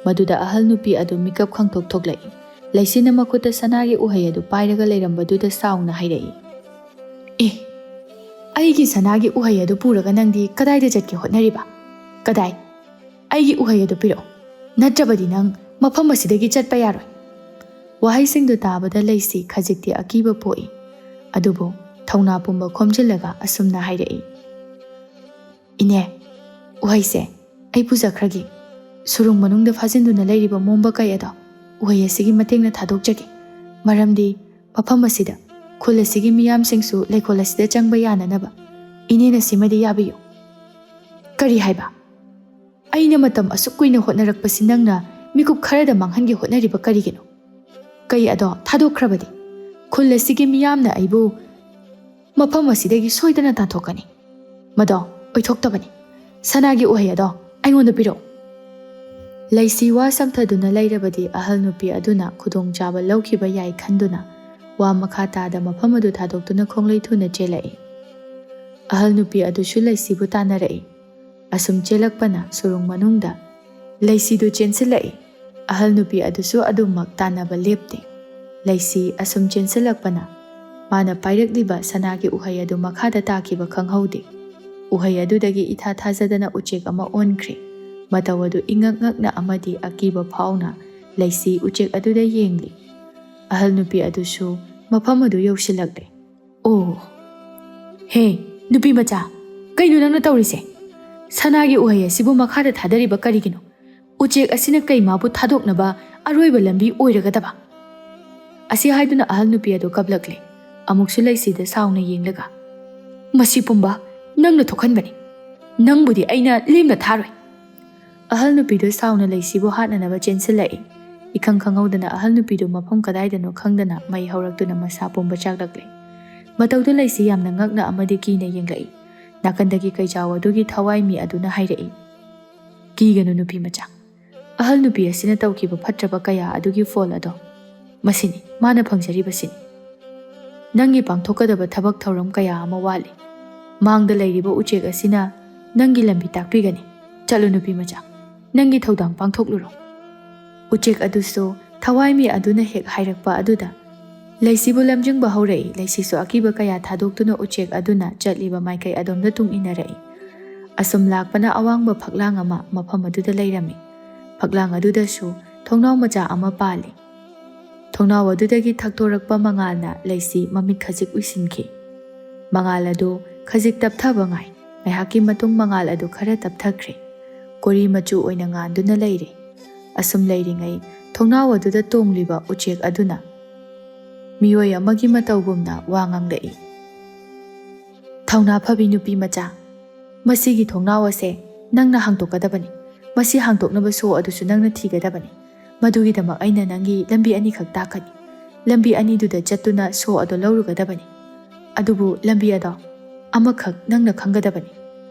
ꯃꯗꯨꯗ ꯑꯍꯜ ꯅꯨꯄꯤ ꯑꯗꯨ ꯃꯤꯀꯞ ꯈꯪꯊꯣꯛ ꯊꯣꯛꯂꯛꯏ꯫ ꯂꯩꯁꯤꯅ ꯃꯈꯨꯠꯇ ꯁꯅꯥꯒꯤ ꯎꯍꯩ ꯑꯗꯨ ꯄꯥꯏꯔꯒ ꯂꯩꯔꯝꯕꯗꯨꯗ ꯁꯥꯎꯅ ꯍꯥꯏꯔꯛꯏ, "ꯑꯦ, ꯑꯩꯒꯤ ꯁꯅꯥꯒꯤ ꯎꯍꯩ ꯑꯗꯨ ꯄꯨꯔꯒ ꯅꯪꯗꯤ ꯀꯗꯥꯏꯗ ꯆꯠꯀꯦ ꯍꯣꯠꯅꯔꯤꯕ? ꯀꯗꯥꯏ? ꯑꯩꯒꯤ ꯎꯍꯩ ꯑꯗꯨ ꯄꯤꯔꯛꯎ, ꯅꯠꯇ꯭ꯔꯕꯗꯤ ꯅꯪ ꯃꯐꯝ ꯑꯁꯤꯗꯒꯤ ꯆꯠꯄ ꯌꯥꯔꯣꯏ!" ꯋꯥꯍꯩꯁꯤꯡꯗꯨ ꯇꯥꯕꯗ ꯂꯩꯁꯤ ꯈꯖꯤꯛꯇꯤ ꯑꯀꯤꯕ ꯄꯣꯛꯏ꯫ ꯑꯗꯨꯕꯨ ꯊꯧꯅꯥ ꯄꯨꯝꯕ ꯈꯣꯝꯖꯤꯜꯂꯒ ꯑꯁꯨꯝꯅ ꯍꯥꯏꯔꯛꯏ, "ꯏꯅꯦ, ꯎꯍꯩꯁꯦ ꯑꯩ ꯄꯨꯖꯈ꯭ꯔꯒꯦ꯫ ꯁꯨꯔꯨꯡ ꯃꯅꯨꯡꯗ ꯐꯥꯖꯤꯟꯗꯨꯅ ꯂꯩꯔꯤꯕ ꯃꯣꯝꯕ ꯀꯩ ꯑꯗꯣ ꯎꯍꯩ ꯑꯁꯤꯒꯤ ꯃꯇꯦꯡꯅ ꯊꯥꯗꯣꯛꯆꯒꯦ꯫ ꯃꯔꯝꯗꯤ ꯃꯐꯝ ꯑꯁꯤꯗ ꯈꯨꯜ ꯑꯁꯤꯒꯤ ꯃꯤꯌꯥꯝꯁꯤꯡꯁꯨ ꯂꯩꯀꯣꯜ ꯑꯁꯤꯗ ꯆꯪꯕ ꯌꯥꯅꯅꯕ ꯏꯅꯦꯅ ꯁꯤꯃꯗꯤ ꯌꯥꯕꯤꯌꯨ꯫" "ꯀꯔꯤ ꯍꯥꯏꯕ? ꯑꯩꯅ ꯃꯇꯝ ꯑꯁꯨꯛ ꯀꯨꯏꯅ ꯍꯣꯠꯅꯔꯛꯄꯁꯤ ꯅꯪꯅ ꯃꯤꯀꯨꯞ ꯈꯔꯗ ꯃꯥꯡꯍꯟꯒꯦ ꯍꯣꯠꯅꯔꯤꯕ ꯀꯔꯤꯒꯤꯅꯣ? ꯀꯩ ꯑꯗꯣ ꯊꯥꯗꯣꯛꯈ꯭ꯔꯕꯗꯤ ꯈꯨꯜ ꯑꯁꯤꯒꯤ ꯃꯤꯌꯥꯝꯅ ꯑꯩꯕꯨ ꯃꯐꯝ ꯑꯁꯤꯗꯒꯤ ꯁꯣꯏꯗꯅ ꯇꯥꯟꯊꯣꯛꯀꯅꯤ꯫ ꯃꯗꯣ ꯑꯣꯏꯊꯣꯛꯇꯕꯅꯤ꯫ ꯁꯅꯥꯒꯤ ꯎꯍꯩ ꯑꯗꯣ ꯑꯩꯉꯣꯟꯗ ꯄꯤꯔꯛꯎ꯫" ꯂꯩꯁꯤ ꯋꯥ ꯁꯝꯊꯗꯨꯅ ꯂꯩꯔꯕꯗꯤ ꯑꯍꯜ ꯅꯨꯄꯤ ꯑꯗꯨꯅ ꯈꯨꯗꯣꯡꯆꯥꯕ ꯂꯧꯈꯤꯕ ꯌꯥꯏ ꯈꯟꯗꯨꯅ ꯋꯥ ꯃꯈꯥ ꯇꯥꯗ ꯃꯐꯝ ꯑꯗꯨ ꯊꯥꯗꯣꯛꯇꯨꯅ ꯈꯣꯡꯂꯩ ꯊꯨꯅ ꯆꯦꯜꯂꯛꯏ꯫ ꯑꯍꯜ ꯅꯨꯄꯤ ꯑꯗꯨꯁꯨ ꯂꯩꯁꯤꯕꯨ ꯇꯥꯟꯅꯔꯛꯏ꯫ ꯑꯁꯨꯝ ꯆꯦꯜꯂꯛꯄꯅ ꯁꯨꯔꯨꯡ ꯃꯅꯨꯡꯗ ꯂꯩꯁꯤꯗꯨ ꯆꯦꯟꯁꯤꯜꯂꯛꯏ꯫ ꯑꯍꯜ ꯅꯨꯄꯤ ꯑꯗꯨꯁꯨ ꯑꯗꯨꯃꯛ ꯇꯥꯟꯅꯕ ꯂꯦꯞꯇꯦ꯫ ꯂꯩꯁꯤ ꯑꯁꯨꯝ ꯆꯦꯟꯁꯤꯜꯂꯛꯄꯅ ꯃꯥꯅ ꯄꯥꯏꯔꯛꯂꯤꯕ ꯁꯅꯥꯒꯤ ꯎꯍꯩ ꯑꯗꯨ ꯃꯈꯥꯗ ꯇꯥꯈꯤꯕ ꯈꯪꯍꯧꯗꯦ꯫ ꯎꯍꯩ ꯑꯗꯨꯗꯒꯤ ꯏꯊꯥ ꯊꯥꯖꯗꯅ ꯎꯆꯦꯛ ꯑꯃ ꯑꯣꯟꯈ꯭ꯔꯦ꯫ ꯃꯇꯧ ꯑꯗꯨ ꯏꯉꯛ ꯉꯛꯅ ꯑꯃꯗꯤ ꯑꯀꯤꯕ ꯐꯥꯎꯅ ꯂꯩꯁꯤ ꯎꯆꯦꯛ ꯑꯗꯨꯗ ꯌꯦꯡꯂꯤ꯫ ꯑꯍꯜ ꯅꯨꯄꯤ ꯑꯗꯨꯁꯨ ꯃꯐꯝ ꯑꯗꯨ ꯌꯧꯁꯤꯜꯂꯛꯂꯦ꯫ "ꯑꯣ, ꯍꯦ, "ꯅꯨꯄꯤ ꯃꯆꯥ, ꯀꯩꯅꯣ ꯅꯪꯅ ꯇꯧꯔꯤꯁꯦ? ꯁꯅꯥꯒꯤ ꯎꯍꯩ ꯑꯁꯤꯕꯨ ꯃꯈꯥꯗ ꯊꯥꯗꯔꯤꯕ ꯀꯔꯤꯒꯤꯅꯣ? ꯎꯆꯦꯛ ꯑꯁꯤꯅ ꯀꯩ ꯃꯥꯕꯨ ꯊꯥꯗꯣꯛꯅꯕ ꯑꯔꯣꯏꯕ ꯂꯝꯕꯤ ꯑꯣꯏꯔꯒꯗꯕ?" ꯑꯁꯤ ꯍꯥꯏꯗꯨꯅ ꯑꯍꯜ ꯅꯨꯄꯤ ꯑꯗꯨ ꯀꯞꯂꯛꯂꯦ꯫ ꯑꯃꯨꯛꯁꯨ ꯂꯩꯁꯤꯗ ꯁꯥꯎꯅ ꯌꯦꯡꯂꯒ, "ꯃꯁꯤ ꯄꯨꯝꯕ ꯅꯪꯅ ꯊꯣꯛꯍꯟꯕꯅꯤ꯫ ꯅꯪꯕꯨꯗꯤ ꯑꯩꯅ ꯂꯦꯝꯅ ꯊꯥꯔꯣꯏ꯫" ꯑꯍꯜ ꯅꯨꯄꯤꯗꯨ ꯁꯥꯎꯅ ꯂꯩꯁꯤꯕꯨ ꯍꯥꯠꯅꯅꯕ ꯆꯦꯟꯁꯤꯜꯂꯛꯏ꯫ ꯏꯈꯪ ꯈꯪꯍꯧꯗꯅ ꯑꯍꯜ ꯅꯨꯄꯤꯗꯨ ꯃꯐꯝ ꯀꯗꯥꯏꯗꯅꯣ ꯈꯪꯗꯅ ꯃꯩ ꯍꯧꯔꯛꯇꯨꯅ ꯃꯁꯥ ꯄꯨꯝꯕ ꯆꯥꯛꯂꯛꯂꯦ꯫ ꯃꯇꯧꯗꯨ ꯂꯩꯁꯤ ꯌꯥꯝꯅ ꯉꯛꯅ ꯑꯃꯗꯤ ꯀꯤꯅ ꯌꯦꯡꯂꯛꯏ꯫ ꯅꯥꯀꯟꯗꯒꯤ ꯀꯩꯖꯥꯎ ꯑꯗꯨꯒꯤ ꯊꯋꯥꯏ ꯃꯤ ꯑꯗꯨꯅ ꯍꯥꯏꯔꯛꯏ, "ꯀꯤꯒꯅꯨ ꯅꯨꯄꯤ ꯃꯆꯥ꯫ ꯑꯍꯜ ꯅꯨꯄꯤ ꯑꯁꯤꯅ ꯇꯧꯈꯤꯕ ꯐꯠꯇ꯭ꯔꯕ ꯀꯌꯥ ꯑꯗꯨꯒꯤ ꯐꯣꯜ ꯑꯗꯣ ꯃꯁꯤꯅꯤ ꯃꯥꯅ ꯐꯪꯖꯔꯤꯕꯁꯤꯅꯤ꯫ ꯅꯪꯒꯤ ꯄꯥꯡꯊꯣꯛꯀꯗꯕ ꯊꯕꯛ ꯊꯧꯔꯝ ꯀꯌꯥ ꯑꯃ ꯋꯥꯠꯂꯤ꯫ ꯃꯥꯡꯗ ꯂꯩꯔꯤꯕ ꯎꯆꯦꯛ ꯑꯁꯤꯅ ꯅꯪꯒꯤ ꯂꯝꯕꯤ ꯇꯥꯛꯄꯤꯒꯅꯤ꯫ ꯆꯠꯂꯨ ꯅꯨꯄꯤ ꯃꯆꯥ, ꯅꯪꯒꯤ ꯊꯧꯗꯥꯡ ꯄꯥꯡꯊꯣꯛꯂꯨꯔꯣ꯫" ꯎꯆꯦꯛ ꯑꯗꯨꯁꯨ ꯊꯋꯥꯏꯃꯤ ꯑꯗꯨꯅ ꯍꯦꯛ ꯍꯥꯏꯔꯛꯄ ꯑꯗꯨꯗ ꯂꯩꯁꯤꯕꯨ ꯂꯝꯖꯤꯡꯕ ꯍꯧꯔꯛꯏ꯫ ꯂꯩꯁꯤꯁꯨ ꯑꯀꯤꯕ ꯀꯌꯥ ꯊꯥꯗꯣꯛꯇꯨꯅ ꯎꯆꯦꯛ ꯑꯗꯨꯅ ꯆꯠꯂꯤꯕ ꯃꯥꯏꯀꯩ ꯑꯗꯣꯝꯗ ꯇꯨꯡ ꯏꯟꯅꯔꯛꯏ꯫ ꯑꯁꯨꯝ ꯂꯥꯛꯄꯅ ꯑꯋꯥꯡꯕ ꯐꯛꯂꯥꯡ ꯑꯃ ꯃꯐꯝ ꯑꯗꯨꯗ ꯂꯩꯔꯝꯃꯤ꯫ ꯐꯛꯂꯥꯡ ꯑꯗꯨꯗꯁꯨ ꯊꯣꯡꯅꯥꯎ ꯃꯆꯥ ꯑꯃ ꯄꯥꯜꯂꯤ꯫ ꯊꯣꯡꯅꯥꯎ ꯑꯗꯨꯗꯒꯤ ꯊꯛꯇꯣꯔꯛꯄ ꯃꯉꯥꯜꯅ ꯂꯩꯁꯤ ꯃꯃꯤꯠ ꯈꯖꯤꯛ ꯎꯏꯁꯤꯟꯈꯤ꯫ ꯃꯉꯥꯜ ꯑꯗꯨ ꯈꯖꯤꯛ ꯇꯞꯊꯕ ꯉꯥꯏ꯫ ꯉꯥꯏꯍꯥꯛꯀꯤ ꯃꯇꯨꯡ ꯃꯉꯥꯜ ꯑꯗꯨ ꯈꯔ ꯇꯞꯊꯈ꯭ꯔꯦ꯫ ꯀꯣꯔꯤ ꯃꯆꯨ ꯑꯣꯏꯅ ꯉꯥꯟꯗꯨꯅ ꯂꯩꯔꯦ꯫ ꯑꯁꯨꯝ ꯂꯩꯔꯤꯉꯩ ꯊꯣꯡꯅꯥꯎ ꯑꯗꯨꯗ ꯇꯣꯡꯂꯤꯕ ꯎꯆꯦꯛ ꯑꯗꯨꯅ ꯃꯤꯑꯣꯏ ꯑꯃꯒꯤ ꯃꯇꯧꯒꯨꯝꯅ ꯋꯥ ꯉꯥꯡꯂꯛꯏ꯫ "ꯊꯧꯅꯥ ꯐꯕꯤ ꯅꯨꯄꯤ ꯃꯆꯥ, ꯃꯁꯤꯒꯤ ꯊꯣꯡꯅꯥꯎ ꯑꯁꯦ ꯅꯪꯅ ꯍꯥꯡꯗꯣꯛꯀꯗꯕꯅꯤ꯫ ꯃꯁꯤ ꯍꯥꯡꯗꯣꯛꯅꯕ ꯁꯣ ꯑꯗꯨꯁꯨ ꯅꯪꯅ ꯊꯤꯒꯗꯕꯅꯤ꯫ ꯃꯗꯨꯒꯤꯗꯃꯛ ꯑꯩꯅ ꯅꯪꯒꯤ ꯂꯝꯕꯤ ꯑꯅꯤꯈꯛ ꯇꯥꯛꯀꯅꯤ꯫ ꯂꯝꯕꯤ ꯑꯅꯤꯗꯨꯗ ꯆꯠꯇꯨꯅ ꯁꯣ ꯑꯗꯨ ꯂꯧꯔꯨꯒꯗꯕꯅꯤ꯫ ꯑꯗꯨꯕꯨ ꯂꯝꯕꯤ ꯑꯗꯣ ꯑꯃꯈꯛ ꯅꯪꯅ ꯈꯪꯒꯗꯕꯅꯤ꯫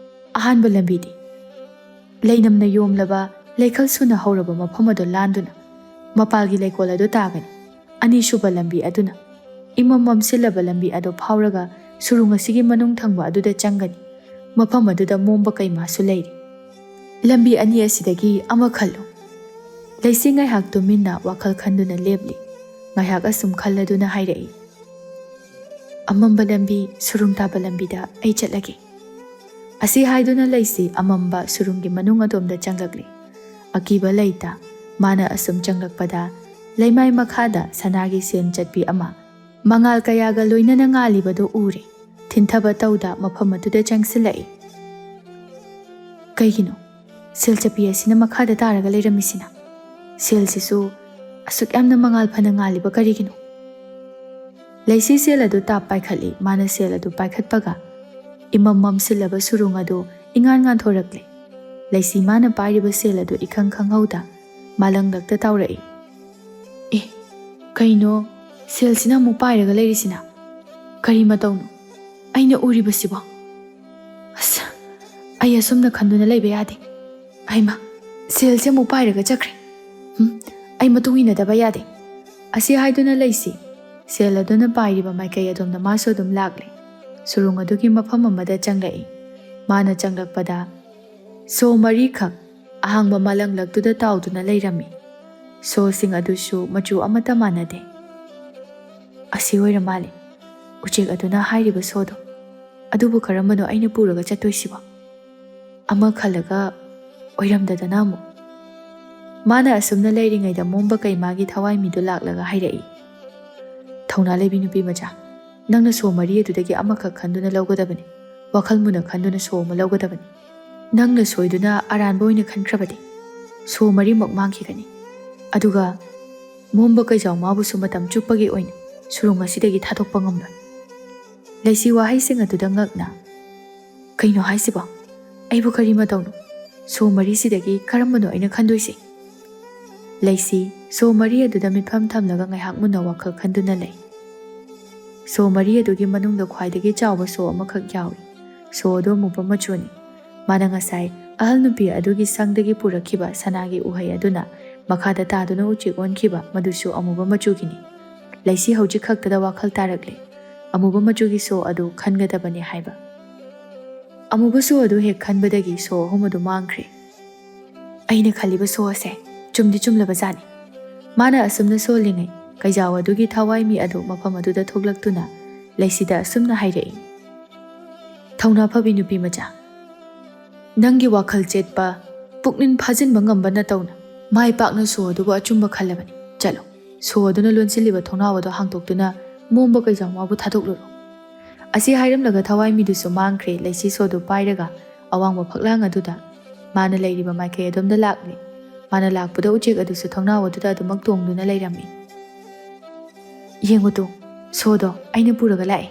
ꯑꯍꯥꯟꯕ ꯂꯝꯕꯤꯗꯤ ꯂꯩꯅꯝꯅ ꯌꯣꯝꯂꯕ ꯂꯩꯈꯜ ꯁꯨꯅ ꯍꯧꯔꯕ ꯃꯐꯝ ꯑꯗꯨ ꯂꯥꯟꯗꯨꯅ ꯃꯄꯥꯜꯒꯤ ꯂꯩꯀꯣꯜ ꯑꯗꯨ ꯇꯥꯒꯅꯤ꯫ ꯑꯅꯤꯁꯨꯕ ꯂꯝꯕꯤ ꯑꯗꯨꯅ ꯏꯃꯝ ꯃꯝꯁꯤꯜꯂꯕ ꯂꯝꯕꯤ ꯑꯗꯨ ꯐꯥꯎꯔꯒ ꯁꯨꯔꯨꯡ ꯑꯁꯤꯒꯤ ꯃꯅꯨꯡ ꯊꯪꯕ ꯑꯗꯨꯗ ꯆꯪꯒꯅꯤ꯫ ꯃꯐꯝ ꯑꯗꯨꯗ ꯃꯣꯝꯕ ꯀꯩꯃꯥꯁꯨ ꯂꯩꯔꯤ꯫ ꯂꯝꯕꯤ ꯑꯅꯤ ꯑꯁꯤꯗꯒꯤ ꯑꯃ ꯈꯜꯂꯨ꯫" ꯂꯩꯁꯤ ꯉꯥꯏꯍꯥꯛ ꯇꯨꯃꯤꯟꯅ ꯋꯥꯈꯜ ꯈꯟꯗꯨꯅ ꯂꯦꯞꯂꯤ꯫ ꯉꯥꯏꯍꯥꯛ ꯑꯁꯨꯝ ꯈꯜꯂꯗꯨꯅ ꯍꯥꯏꯔꯛꯏ, "ꯑꯃꯝꯕ ꯂꯝꯕꯤ, ꯁꯨꯔꯨꯡ ꯇꯥꯕ ꯂꯝꯕꯤꯗ ꯑꯩ ꯆꯠꯂꯒꯦ꯫" ꯑꯁꯤ ꯍꯥꯏꯗꯨꯅ ꯂꯩꯁꯤ ꯑꯃꯝꯕ ꯁꯨꯔꯨꯡꯒꯤ ꯃꯅꯨꯡ ꯑꯗꯣꯝꯗ ꯆꯪꯂꯛꯂꯤ꯫ ꯑꯀꯤꯕ ꯂꯩꯇ꯫ ꯃꯥꯅ ꯑꯁꯨꯝ ꯆꯪꯂꯛꯄꯗ ꯂꯩꯃꯥꯏ ꯃꯈꯥꯗ ꯁꯅꯥꯒꯤ ꯁꯦꯟ ꯆꯠꯄꯤ ꯑꯃ ꯃꯉꯥꯜ ꯀꯌꯥꯒ ꯂꯣꯏꯅꯅ ꯉꯥꯜꯂꯤꯕꯗꯨ ꯎꯔꯦ꯫ ꯊꯤꯟꯊꯕ ꯇꯧꯗ ꯃꯐꯝ ꯑꯗꯨꯗ ꯆꯪꯁꯤꯜꯂꯛꯏ꯫ "ꯀꯩꯒꯤꯅꯣ ꯁꯦꯜ ꯆꯠꯄꯤ ꯑꯁꯤꯅ ꯃꯈꯥꯗ ꯇꯥꯔꯒ ꯂꯩꯔꯝꯃꯤꯁꯤꯅ? ꯁꯦꯜꯁꯤꯁꯨ ꯑꯁꯨꯛ ꯌꯥꯝꯅ ꯃꯉꯥꯜ ꯐꯅ ꯉꯥꯜꯂꯤꯕ ꯀꯔꯤꯒꯤꯅꯣ?" ꯂꯩꯁꯤ ꯁꯦꯜ ꯑꯗꯨ ꯇꯥꯞ ꯄꯥꯏꯈꯠꯂꯤ꯫ ꯃꯥꯅ ꯁꯦꯜ ꯑꯗꯨ ꯄꯥꯏꯈꯠꯄꯒ ꯏꯃꯝ ꯃꯝꯁꯤꯜꯂꯕ ꯁꯨꯔꯨꯡ ꯑꯗꯨ ꯏꯉꯥꯟ ꯉꯥꯟꯊꯣꯔꯛꯂꯦ꯫ ꯂꯩꯁꯤ ꯃꯥꯅ ꯄꯥꯏꯔꯤꯕ ꯁꯦꯜ ꯑꯗꯨ ꯏꯈꯪ ꯈꯪꯍꯧꯗ ꯃꯥꯂꯪꯂꯛꯇ ꯇꯥꯎꯔꯛꯏ꯫ "ꯑꯦ, ꯀꯩꯅꯣ ꯁꯦꯜꯁꯤꯅ ꯑꯃꯨꯛ ꯄꯥꯏꯔꯒ ꯂꯩꯔꯤꯁꯤꯅ? ꯀꯔꯤ ꯃꯇꯧꯅꯣ? ꯑꯩꯅ ꯎꯔꯤꯕꯁꯤꯕꯣ? ꯑꯁ, ꯑꯩ ꯑꯁꯨꯝꯅ ꯈꯟꯗꯨꯅ ꯂꯩꯕ ꯌꯥꯗꯦ꯫ ꯍꯩꯃꯥ, ꯁꯦꯜꯁꯦ ꯑꯃꯨꯛ ꯄꯥꯏꯔꯒ ꯆꯠꯈ꯭ꯔꯦ꯫ ꯎꯝ, ꯑꯩ ꯃꯇꯨꯡ ꯏꯟꯅꯗꯕ ꯌꯥꯗꯦ꯫" ꯑꯁꯤ ꯍꯥꯏꯗꯨꯅ ꯂꯩꯁꯤ ꯁꯦꯜ ꯑꯗꯨꯅ ꯄꯥꯏꯔꯤꯕ ꯃꯥꯏꯀꯩ ꯑꯗꯣꯝꯗ ꯃꯥꯁꯨ ꯑꯗꯨꯝ ꯂꯥꯛꯂꯦ꯫ ꯁꯨꯔꯨꯡ ꯑꯗꯨꯒꯤ ꯃꯐꯝ ꯑꯃꯗ ꯆꯪꯂꯛꯏ꯫ ꯃꯥꯅ ꯆꯪꯂꯛꯄꯗ ꯁꯣ ꯃꯔꯤꯈꯛ ꯑꯍꯥꯡꯕ ꯃꯥꯂꯪꯂꯛꯇꯨꯗ ꯇꯥꯎꯗꯨꯅ ꯂꯩꯔꯝꯃꯤ꯫ ꯁꯣꯁꯤꯡ ꯑꯗꯨꯁꯨ ꯃꯆꯨ ꯑꯃꯠꯇ ꯃꯥꯟꯅꯗꯦ꯫ "ꯑꯁꯤ ꯑꯣꯏꯔ ꯃꯥꯜꯂꯦ ꯎꯆꯦꯛ ꯑꯗꯨꯅ ꯍꯥꯏꯔꯤꯕ ꯁꯣꯗꯣ꯫ ꯑꯗꯨꯕꯨ ꯀꯔꯝꯕꯅꯣ ꯑꯩꯅ ꯄꯨꯔꯒ ꯆꯠꯇꯣꯏꯁꯤꯕꯣ?" ꯑꯃ ꯈꯜꯂꯒ ꯑꯣꯏꯔꯝꯗꯗꯅ ꯑꯃꯨꯛ꯫ ꯃꯥꯅ ꯑꯁꯨꯝꯅ ꯂꯩꯔꯤꯉꯩꯗ ꯃꯣꯝꯕ ꯀꯩꯃꯥꯒꯤ ꯊꯋꯥꯏ ꯃꯤꯗꯨ ꯂꯥꯛꯂꯒ ꯍꯥꯏꯔꯛꯏ꯫ "ꯊꯧꯅꯥ ꯂꯩꯕꯤ ꯅꯨꯄꯤ ꯃꯆꯥ, ꯅꯪꯅ ꯁꯣ ꯃꯔꯤ ꯑꯗꯨꯗꯒꯤ ꯑꯃꯈꯛ ꯈꯟꯗꯨꯅ ꯂꯧꯒꯗꯕꯅꯤ꯫ ꯋꯥꯈꯜ ꯃꯨꯟꯅ ꯈꯟꯗꯨꯅ ꯁꯣ ꯑꯃ ꯂꯧꯒꯗꯕꯅꯤ꯫ ꯅꯪꯅ ꯁꯣꯏꯗꯨꯅ ꯑꯔꯥꯟꯕ ꯑꯣꯏꯅ ꯈꯟꯈ꯭ꯔꯕꯗꯤ ꯁꯣ ꯃꯔꯤꯃꯛ ꯃꯥꯡꯈꯤꯒꯅꯤ꯫ ꯑꯗꯨꯒ ꯃꯣꯝꯕ ꯀꯩꯖꯥꯎ ꯃꯥꯕꯨꯁꯨ ꯃꯇꯝ ꯆꯨꯞꯄꯒꯤ ꯑꯣꯏꯅ ꯁꯨꯔꯨꯡ ꯑꯁꯤꯗꯒꯤ ꯊꯥꯗꯣꯛꯄ ꯉꯝꯂꯣꯏ꯫" ꯂꯩꯁꯤ ꯋꯥꯍꯩꯁꯤꯡ ꯑꯗꯨꯗ ꯉꯛꯅ, "ꯀꯩꯅꯣ ꯍꯥꯏꯁꯤꯕꯣ? ꯑꯩꯕꯨ ꯀꯔꯤ ꯃꯇꯧꯅꯣ? ꯁꯣ ꯃꯔꯤꯁꯤꯗꯒꯤ ꯀꯔꯝꯕꯅꯣ ꯑꯩꯅ ꯈꯟꯗꯣꯏꯁꯤ?" ꯂꯩꯁꯤ ꯁꯣ ꯃꯔꯤ ꯑꯗꯨꯗ ꯃꯤꯠꯐꯝ ꯊꯝꯂꯒ ꯉꯥꯏꯍꯥꯛ ꯃꯨꯟꯅ ꯋꯥꯈꯜ ꯈꯟꯗꯨꯅ ꯂꯩ꯫ ꯁꯣ ꯃꯔꯤ ꯑꯗꯨꯒꯤ ꯃꯅꯨꯡꯗ ꯈ꯭ꯋꯥꯏꯗꯒꯤ ꯆꯥꯎꯕ ꯁꯣ ꯑꯃꯈꯛ ꯌꯥꯎꯏ꯫ ꯁꯣ ꯑꯗꯨ ꯑꯃꯨꯕ ꯃꯆꯨꯅꯤ꯫ ꯃꯥꯅ ꯉꯁꯥꯏ ꯑꯍꯜ ꯅꯨꯄꯤ ꯑꯗꯨꯒꯤ ꯁꯪꯗꯒꯤ ꯄꯨꯔꯛꯈꯤꯕ ꯁꯅꯥꯒꯤ ꯎꯍꯩ ꯑꯗꯨꯅ ꯃꯈꯥꯗ ꯇꯥꯗꯨꯅ ꯎꯆꯦꯛ ꯑꯣꯟꯈꯤꯕ, ꯃꯗꯨꯁꯨ ꯑꯃꯨꯕ ꯃꯆꯨꯒꯤꯅꯤ꯫ ꯂꯩꯁꯤ ꯍꯧꯖꯤꯛ ꯈꯛꯇꯗ ꯋꯥꯈꯜ ꯇꯥꯔꯛꯂꯦ꯫ ꯑꯃꯨꯕ ꯃꯆꯨꯒꯤ ꯁꯣ ꯑꯗꯨ ꯈꯟꯒꯗꯕꯅꯤ ꯍꯥꯏꯕ꯫ ꯑꯃꯨꯕ ꯁꯣ ꯑꯗꯨ ꯍꯦꯛ ꯈꯟꯕꯗꯒꯤ ꯁꯣ ꯑꯍꯨꯝ ꯑꯗꯨ ꯃꯥꯡꯈ꯭ꯔꯦ꯫ "ꯑꯩꯅ ꯈꯜꯂꯤꯕ ꯁꯣ ꯑꯁꯦ ꯆꯨꯝꯗꯤ ꯆꯨꯝꯂꯕ ꯖꯥꯠꯅꯤ꯫" ꯃꯥꯅ ꯑꯁꯨꯝꯅ ꯁꯣꯜꯂꯤꯉꯩ, ꯀꯩꯖꯥꯎ ꯑꯗꯨꯒꯤ ꯊꯋꯥꯏ ꯃꯤ ꯑꯗꯨ ꯃꯐꯝ ꯑꯗꯨꯗ ꯊꯣꯛꯂꯛꯇꯨꯅ ꯂꯩꯁꯤꯗ ꯑꯁꯨꯝꯅ ꯍꯥꯏꯔꯛꯏ, "ꯊꯧꯅꯥ ꯐꯕꯤ ꯅꯨꯄꯤ ꯃꯆꯥ, ꯅꯪꯒꯤ ꯋꯥꯈꯜ ꯆꯦꯠꯄ, ꯄꯨꯛꯅꯤꯡ ꯐꯥꯖꯤꯟꯕ ꯉꯝꯕ ꯅꯇꯧꯅ ꯃꯥꯏ ꯄꯥꯛꯅ ꯁꯣ ꯑꯗꯨꯕꯨ ꯑꯆꯨꯝꯕ ꯈꯜꯂꯕꯅꯤ꯫ ꯆꯠꯂꯣ, ꯁꯣ ꯑꯗꯨꯅ ꯂꯣꯟꯁꯤꯜꯂꯤꯕ ꯊꯣꯡꯅꯥꯎ ꯑꯗꯨ ꯍꯥꯡꯗꯣꯛꯇꯨꯅ ꯃꯣꯝꯕ ꯀꯩꯖꯥꯎ ꯃꯥꯕꯨ ꯊꯥꯗꯣꯛꯂꯨꯔꯣ꯫" ꯑꯁꯤ ꯍꯥꯏꯔꯝꯂꯒ ꯊꯋꯥꯏꯃꯤꯗꯨꯁꯨ ꯃꯥꯡꯈ꯭ꯔꯦ꯫ ꯂꯩꯁꯤ ꯁꯣꯗꯨ ꯄꯥꯏꯔꯒ ꯑꯋꯥꯡꯕ ꯐꯛꯂꯥꯡ ꯑꯗꯨꯗ ꯃꯥꯅ ꯂꯩꯔꯤꯕ ꯃꯥꯏꯀꯩ ꯑꯗꯣꯝꯗ ꯂꯥꯛꯂꯦ꯫ ꯃꯥꯅ ꯂꯥꯛꯄꯗ ꯎꯆꯦꯛ ꯑꯗꯨꯁꯨ ꯊꯣꯡꯅꯥꯎ ꯑꯗꯨꯗ ꯑꯗꯨꯃꯛ ꯇꯣꯡꯗꯨꯅ ꯂꯩꯔꯝꯃꯤ꯫ "ꯌꯦꯡꯉꯨ ꯇꯨ, ꯁꯣꯗꯣ ꯑꯩꯅ ꯄꯨꯔꯒ ꯂꯥꯛꯑꯦ꯫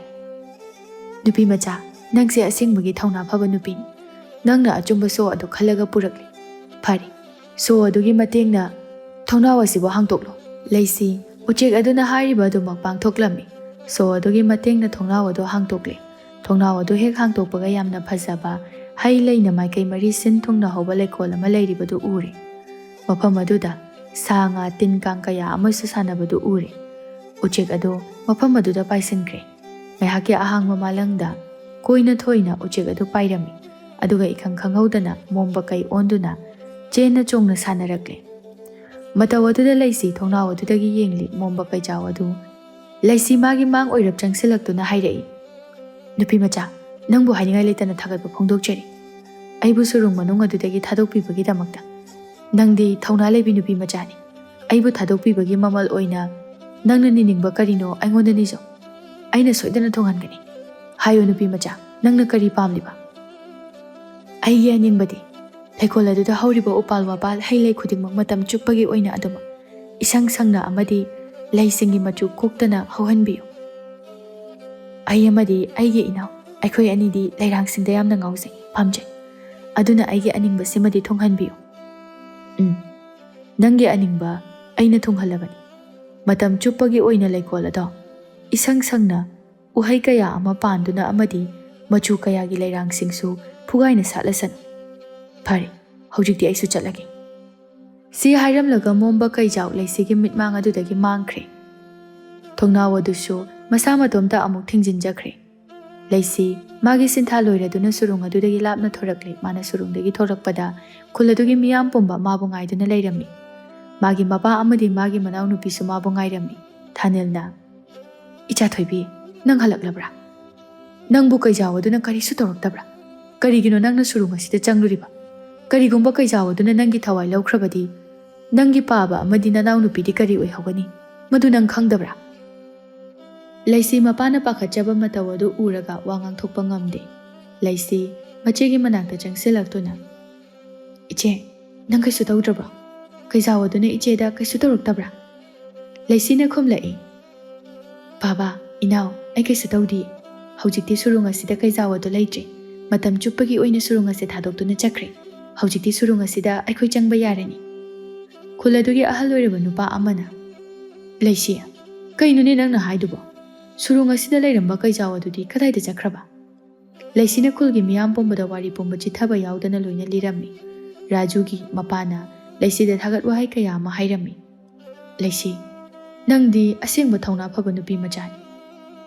ꯅꯨꯄꯤ ꯃꯆꯥ, ꯅꯪꯁꯦ ꯑꯁꯦꯡꯕꯒꯤ ꯊꯧꯅꯥ ꯐꯕ ꯅꯨꯄꯤꯅꯤ꯫ ꯅꯪꯅ ꯑꯆꯨꯝꯕ ꯁꯣ ꯑꯗꯨ ꯈꯜꯂꯒ ꯄꯨꯔꯛꯂꯦ꯫ ꯐꯔꯦ, ꯁꯣ ꯑꯗꯨꯒꯤ ꯃꯇꯦꯡꯅ ꯊꯣꯡꯅꯥꯎ ꯑꯁꯤꯕꯨ ꯍꯥꯡꯗꯣꯛꯂꯣ꯫" ꯂꯩꯁꯤ ꯎꯆꯦꯛ ꯑꯗꯨꯅ ꯍꯥꯏꯔꯤꯕ ꯑꯗꯨꯃꯛ ꯄꯥꯡꯊꯣꯛꯂꯝꯃꯤ꯫ ꯁꯣ ꯑꯗꯨꯒꯤ ꯃꯇꯦꯡꯅ ꯊꯣꯡꯅꯥꯎ ꯑꯗꯨ ꯍꯥꯡꯗꯣꯛꯂꯦ꯫ ꯊꯣꯡꯅꯥꯎ ꯑꯗꯨ ꯍꯦꯛ ꯍꯥꯡꯗꯣꯛꯄꯒ ꯌꯥꯝꯅ ꯐꯖꯕ ꯍꯩ ꯂꯩꯅ ꯃꯥꯏꯀꯩ ꯃꯔꯤ ꯁꯤꯟ ꯊꯨꯡꯅ ꯍꯧꯕ ꯂꯩꯀꯣꯜ ꯑꯃ ꯂꯩꯔꯤꯕꯗꯨ ꯎꯔꯦ꯫ ꯃꯐꯝ ꯑꯗꯨꯗ ꯁꯥ ꯉꯥ ꯇꯤꯟ ꯀꯥꯡ ꯀꯌꯥ ꯑꯃꯁꯨ ꯁꯥꯟꯅꯕꯗꯨ ꯎꯔꯦ꯫ ꯎꯆꯦꯛ ꯑꯗꯨ ꯃꯐꯝ ꯑꯗꯨꯗ ꯄꯥꯏꯁꯤꯟꯈ꯭ꯔꯦ꯫ ꯉꯥꯏꯍꯥꯛꯀꯤ ꯑꯍꯥꯡꯕ ꯃꯥꯂꯪꯗ ꯀꯣꯏꯅ ꯊꯣꯏꯅ ꯎꯆꯦꯛ ꯑꯗꯨ ꯄꯥꯏꯔꯝꯃꯤ꯫ ꯑꯗꯨꯒ ꯏꯈꯪ ꯈꯪꯍꯧꯗꯅ ꯃꯣꯝꯕ ꯀꯩ ꯑꯣꯟꯗꯨꯅ ꯆꯦꯟꯅ ꯆꯣꯡꯅ ꯁꯥꯟꯅꯔꯛꯂꯦ꯫ ꯃꯇꯧ ꯑꯗꯨꯗ ꯂꯩꯁꯤ ꯊꯣꯡꯅꯥꯎ ꯑꯗꯨꯗꯒꯤ ꯌꯦꯡꯂꯤ꯫ ꯃꯣꯝꯕ ꯀꯩꯖꯥꯎ ꯑꯗꯨ ꯂꯩꯁꯤ ꯃꯥꯒꯤ ꯃꯥꯡ ꯑꯣꯏꯔꯞ ꯆꯪꯁꯤꯜꯂꯛꯇꯨꯅ ꯍꯥꯏꯔꯛꯏ, "ꯅꯨꯄꯤ ꯃꯆꯥ, ꯅꯪꯕꯨ ꯍꯥꯏꯅꯤꯡꯉꯥꯏ ꯂꯩꯇꯅ ꯊꯥꯒꯠꯄ ꯐꯣꯡꯗꯣꯛꯆꯔꯤ, ꯑꯩꯕꯨ ꯁꯨꯔꯨꯡ ꯃꯅꯨꯡ ꯑꯗꯨꯗꯒꯤ ꯊꯥꯗꯣꯛꯄꯤꯕꯒꯤꯗꯃꯛꯇ꯫ ꯅꯪꯗꯤ ꯊꯧꯅꯥ ꯂꯩꯕꯤ ꯅꯨꯄꯤ ꯃꯆꯥꯅꯤ꯫ ꯑꯩꯕꯨ ꯊꯥꯗꯣꯛꯄꯤꯕꯒꯤ ꯃꯃꯜ ꯑꯣꯏꯅ ꯅꯪꯅ ꯅꯤꯅꯤꯡꯕ ꯀꯔꯤꯅꯣ ꯑꯩꯉꯣꯟꯗ ꯅꯤꯖꯧ꯫ ꯑꯩꯅ ꯁꯣꯏꯗꯅ ꯊꯨꯡꯍꯟꯒꯅꯤ꯫ ꯍꯥꯏꯌꯨ ꯅꯨꯄꯤ ꯃꯆꯥ, ꯅꯪꯅ ꯀꯔꯤ ꯄꯥꯝꯂꯤꯕ?" "ꯑꯩꯒꯤ ꯑꯅꯤꯡꯕꯗꯤ ꯂꯩꯀꯣꯜ ꯑꯗꯨꯗ ꯍꯧꯔꯤꯕ ꯎꯄꯥꯜ ꯋꯥꯄꯥꯜ ꯍꯩ ꯂꯩ ꯈꯨꯗꯤꯡꯃꯛ ꯃꯇꯝ ꯆꯨꯞꯄꯒꯤ ꯑꯣꯏꯅ ꯑꯗꯨꯃꯛ ꯏꯁꯪ ꯁꯪꯅ ꯑꯃꯗꯤ ꯂꯩꯁꯤꯡꯒꯤ ꯃꯆꯨ ꯀꯣꯛꯇꯅ ꯍꯧꯍꯟꯕꯤꯌꯨ꯫ ꯑꯩ ꯑꯃꯗꯤ ꯑꯩꯒꯤ ꯏꯅꯥꯎ, ꯑꯩꯈꯣꯏ ꯑꯅꯤꯗꯤ ꯂꯩꯔꯥꯡꯁꯤꯡꯗ ꯌꯥꯝꯅ ꯉꯥꯎꯖꯩ, ꯄꯥꯝꯖꯩ꯫ ꯑꯗꯨꯅ ꯑꯩꯒꯤ ꯑꯅꯤꯡꯕꯁꯤꯃꯗꯤ ꯊꯨꯡꯍꯟꯕꯤꯌꯨ꯫" "ꯎꯝ, ꯅꯪꯒꯤ ꯑꯅꯤꯡꯕ ꯑꯩꯅ ꯊꯨꯡꯍꯜꯂꯕꯅꯤ꯫ ꯃꯇꯝ ꯆꯨꯞꯄꯒꯤ ꯑꯣꯏꯅ ꯂꯩꯀꯣꯜ ꯑꯗꯣ ꯏꯁꯪ ꯁꯪꯅ ꯎꯍꯩ ꯀꯌꯥ ꯑꯃ ꯄꯥꯟꯗꯨꯅ ꯑꯃꯗꯤ ꯃꯆꯨ ꯀꯌꯥꯒꯤ ꯂꯩꯔꯥꯡꯁꯤꯡꯁꯨ ꯐꯨꯒꯥꯏꯅ ꯁꯥꯠꯂꯁꯅꯨ꯫ ꯐꯔꯦ, ꯍꯧꯖꯤꯛꯇꯤ ꯑꯩꯁꯨ ꯆꯠꯂꯒꯦ꯫" ꯁꯤ ꯍꯥꯏꯔꯝꯂꯒ ꯃꯣꯝꯕ ꯀꯩꯖꯥꯎ ꯂꯩꯁꯤꯒꯤ ꯃꯤꯠꯃꯥꯡ ꯑꯗꯨꯗꯒꯤ ꯃꯥꯡꯈ꯭ꯔꯦ꯫ ꯊꯣꯡꯅꯥꯎ ꯑꯗꯨꯁꯨ ꯃꯁꯥ ꯃꯇꯣꯝꯇ ꯑꯃꯨꯛ ꯊꯤꯡꯖꯤꯟꯖꯈ꯭ꯔꯦ꯫ ꯂꯩꯁꯤ ꯃꯥꯒꯤ ꯁꯤꯟꯊꯥ ꯂꯣꯏꯔꯗꯨꯅ ꯁꯨꯔꯨꯡ ꯑꯗꯨꯗꯒꯤ ꯂꯥꯞꯅ ꯊꯣꯔꯛꯂꯦ꯫ ꯃꯥꯅ ꯁꯨꯔꯨꯡꯗꯒꯤ ꯊꯣꯔꯛꯄꯗ ꯈꯨꯜ ꯑꯗꯨꯒꯤ ꯃꯤꯌꯥꯝ ꯄꯨꯝꯕ ꯃꯥꯕꯨ ꯉꯥꯏꯗꯨꯅ ꯂꯩꯔꯝꯃꯤ꯫ ꯃꯥꯒꯤ ꯃꯄꯥ ꯑꯃꯗꯤ ꯃꯥꯒꯤ ꯃꯅꯥꯎꯅꯨꯄꯤꯁꯨ ꯃꯥꯕꯨ ꯉꯥꯏꯔꯝꯃꯤ꯫ ꯊꯥꯅꯤꯜꯅ, "ꯏꯆꯥ ꯊꯣꯏꯕꯤ, ꯅꯪ ꯍꯜꯂꯛꯂꯕ꯭ꯔꯥ? ꯅꯪꯕꯨ ꯀꯩꯖꯥꯎ ꯑꯗꯨꯅ ꯀꯔꯤꯁꯨ ꯇꯧꯔꯛꯇꯕ꯭ꯔꯥ? ꯀꯔꯤꯒꯤꯅꯣ ꯅꯪꯅ ꯁꯨꯔꯨꯡ ꯑꯁꯤꯗ ꯆꯪꯂꯨꯔꯤꯕ? ꯀꯔꯤꯒꯨꯝꯕ ꯀꯩꯖꯥꯎ ꯑꯗꯨꯅ ꯅꯪꯒꯤ ꯊꯋꯥꯏ ꯂꯧꯈ꯭ꯔꯕꯗꯤ, ꯅꯪꯒꯤ ꯄꯥꯕ ꯑꯃꯗꯤ ꯅꯅꯥꯎꯅꯨꯄꯤꯗꯤ ꯀꯔꯤ ꯑꯣꯏꯍꯧꯒꯅꯤ? ꯃꯗꯨ ꯅꯪ ꯈꯪꯗꯕ꯭ꯔꯥ?" ꯂꯩꯁꯤ ꯃꯄꯥꯅ ꯄꯥꯈꯠꯆꯕ ꯃꯇꯧ ꯑꯗꯨ ꯎꯔꯒ ꯋꯥ ꯉꯥꯡꯊꯣꯛꯄ ꯉꯝꯗꯦ꯫ ꯂꯩꯁꯤ ꯃꯆꯦꯒꯤ ꯃꯅꯥꯛꯇ ꯆꯪꯁꯤꯜꯂꯛꯇꯨꯅ, "ꯏꯆꯦ, ꯅꯪ ꯀꯩꯁꯨ ꯇꯧꯗ꯭ꯔꯕ꯭ꯔꯣ? ꯀꯩꯖꯥꯎ ꯑꯗꯨꯅ ꯏꯆꯦꯗ ꯀꯩꯁꯨ ꯇꯧꯔꯛꯇꯕ꯭ꯔꯥ?" ꯂꯩꯁꯤꯅ ꯈꯨꯝꯂꯛꯏ, "ꯕꯥꯕꯥ, ꯏꯅꯥꯎ, ꯑꯩ ꯀꯩꯁꯨ ꯇꯧꯗꯤꯌꯦ꯫ ꯍꯧꯖꯤꯛꯇꯤ ꯁꯨꯔꯨꯡ ꯑꯁꯤꯗ ꯀꯩꯖꯥꯎ ꯑꯗꯨ ꯂꯩꯇ꯭ꯔꯦ꯫ ꯃꯇꯝ ꯆꯨꯞꯄꯒꯤ ꯑꯣꯏꯅ ꯁꯨꯔꯨꯡ ꯑꯁꯤ ꯊꯥꯗꯣꯛꯇꯨꯅ ꯆꯠꯈ꯭ꯔꯦ꯫ ꯍꯧꯖꯤꯛꯇꯤ ꯁꯨꯔꯨꯡ ꯑꯁꯤꯗ ꯑꯩꯈꯣꯏ ꯆꯪꯕ ꯌꯥꯔꯅꯤ꯫" ꯈꯨꯜ ꯑꯗꯨꯒꯤ ꯑꯍꯜ ꯑꯣꯏꯔꯕ ꯅꯨꯄꯥ ꯑꯃꯅ, "ꯂꯩꯁꯤ, ꯀꯩꯅꯣꯅꯦ ꯅꯪꯅ ꯍꯥꯏꯗꯨꯕꯣ? ꯁꯨꯔꯨꯡ ꯑꯁꯤꯗ ꯂꯩꯔꯝꯕ ꯀꯩꯖꯥꯎ ꯑꯗꯨꯗꯤ ꯀꯗꯥꯏꯗ ꯆꯠꯈ꯭ꯔꯕ?" ꯂꯩꯁꯤꯅ ꯈꯨꯜꯒꯤ ꯃꯤꯌꯥꯝ ꯄꯨꯝꯕꯗ ꯋꯥꯔꯤ ꯄꯨꯝꯕ ꯆꯤꯊꯕ ꯌꯥꯎꯗꯅ ꯂꯣꯏꯅ ꯂꯤꯔꯝꯃꯤ꯫ ꯔꯥꯖꯨꯒꯤ ꯃꯄꯥꯅ ꯂꯩꯁꯤꯗ ꯊꯥꯒꯠ ꯋꯥꯍꯩ ꯀꯌꯥ ꯑꯃ ꯍꯥꯏꯔꯝꯃꯤ꯫ "ꯂꯩꯁꯤ, ꯅꯪꯗꯤ ꯑꯁꯦꯡꯕ ꯊꯧꯅꯥ ꯐꯕ ꯅꯨꯄꯤ ꯃꯆꯥꯅꯤ꯫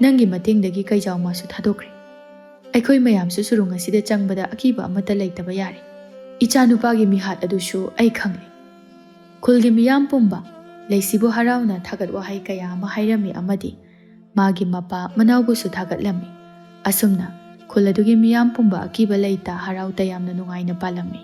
ꯅꯪꯒꯤ ꯃꯇꯦꯡꯗꯒꯤ ꯀꯩꯖꯥꯎ ꯃꯥꯁꯨ ꯊꯥꯗꯣꯛꯈ꯭ꯔꯦ꯫ ꯑꯩꯈꯣꯏ ꯃꯌꯥꯝꯁꯨ ꯁꯨꯔꯨꯡ ꯑꯁꯤꯗ ꯆꯪꯕꯗ ꯑꯀꯤꯕ ꯑꯃꯠꯇ ꯂꯩꯇꯕ ꯌꯥꯔꯦ꯫ ꯏꯆꯥꯅꯨꯄꯥꯒꯤ ꯃꯤꯍꯥꯠ ꯑꯗꯨꯁꯨ ꯑꯩ ꯈꯪꯂꯦ꯫" ꯈꯨꯜꯒꯤ ꯃꯤꯌꯥꯝ ꯄꯨꯝꯕ ꯂꯩꯁꯤꯕꯨ ꯍꯔꯥꯎꯅ ꯊꯥꯒꯠ ꯋꯥꯍꯩ ꯀꯌꯥ ꯑꯃ ꯍꯥꯏꯔꯝꯃꯤ ꯑꯃꯗꯤ ꯃꯥꯒꯤ ꯃꯄꯥ ꯃꯅꯥꯎꯕꯨꯁꯨ ꯊꯥꯒꯠꯂꯝꯃꯤ꯫ ꯑꯁꯨꯝꯅ ꯈꯨꯜ ꯑꯗꯨꯒꯤ ꯃꯤꯌꯥꯝ ꯄꯨꯝꯕ ꯑꯀꯤꯕ ꯂꯩꯇ ꯍꯔꯥꯎ ꯇꯌꯥꯝꯅ ꯅꯨꯡꯉꯥꯏꯅ ꯄꯥꯜꯂꯝꯃꯤ꯫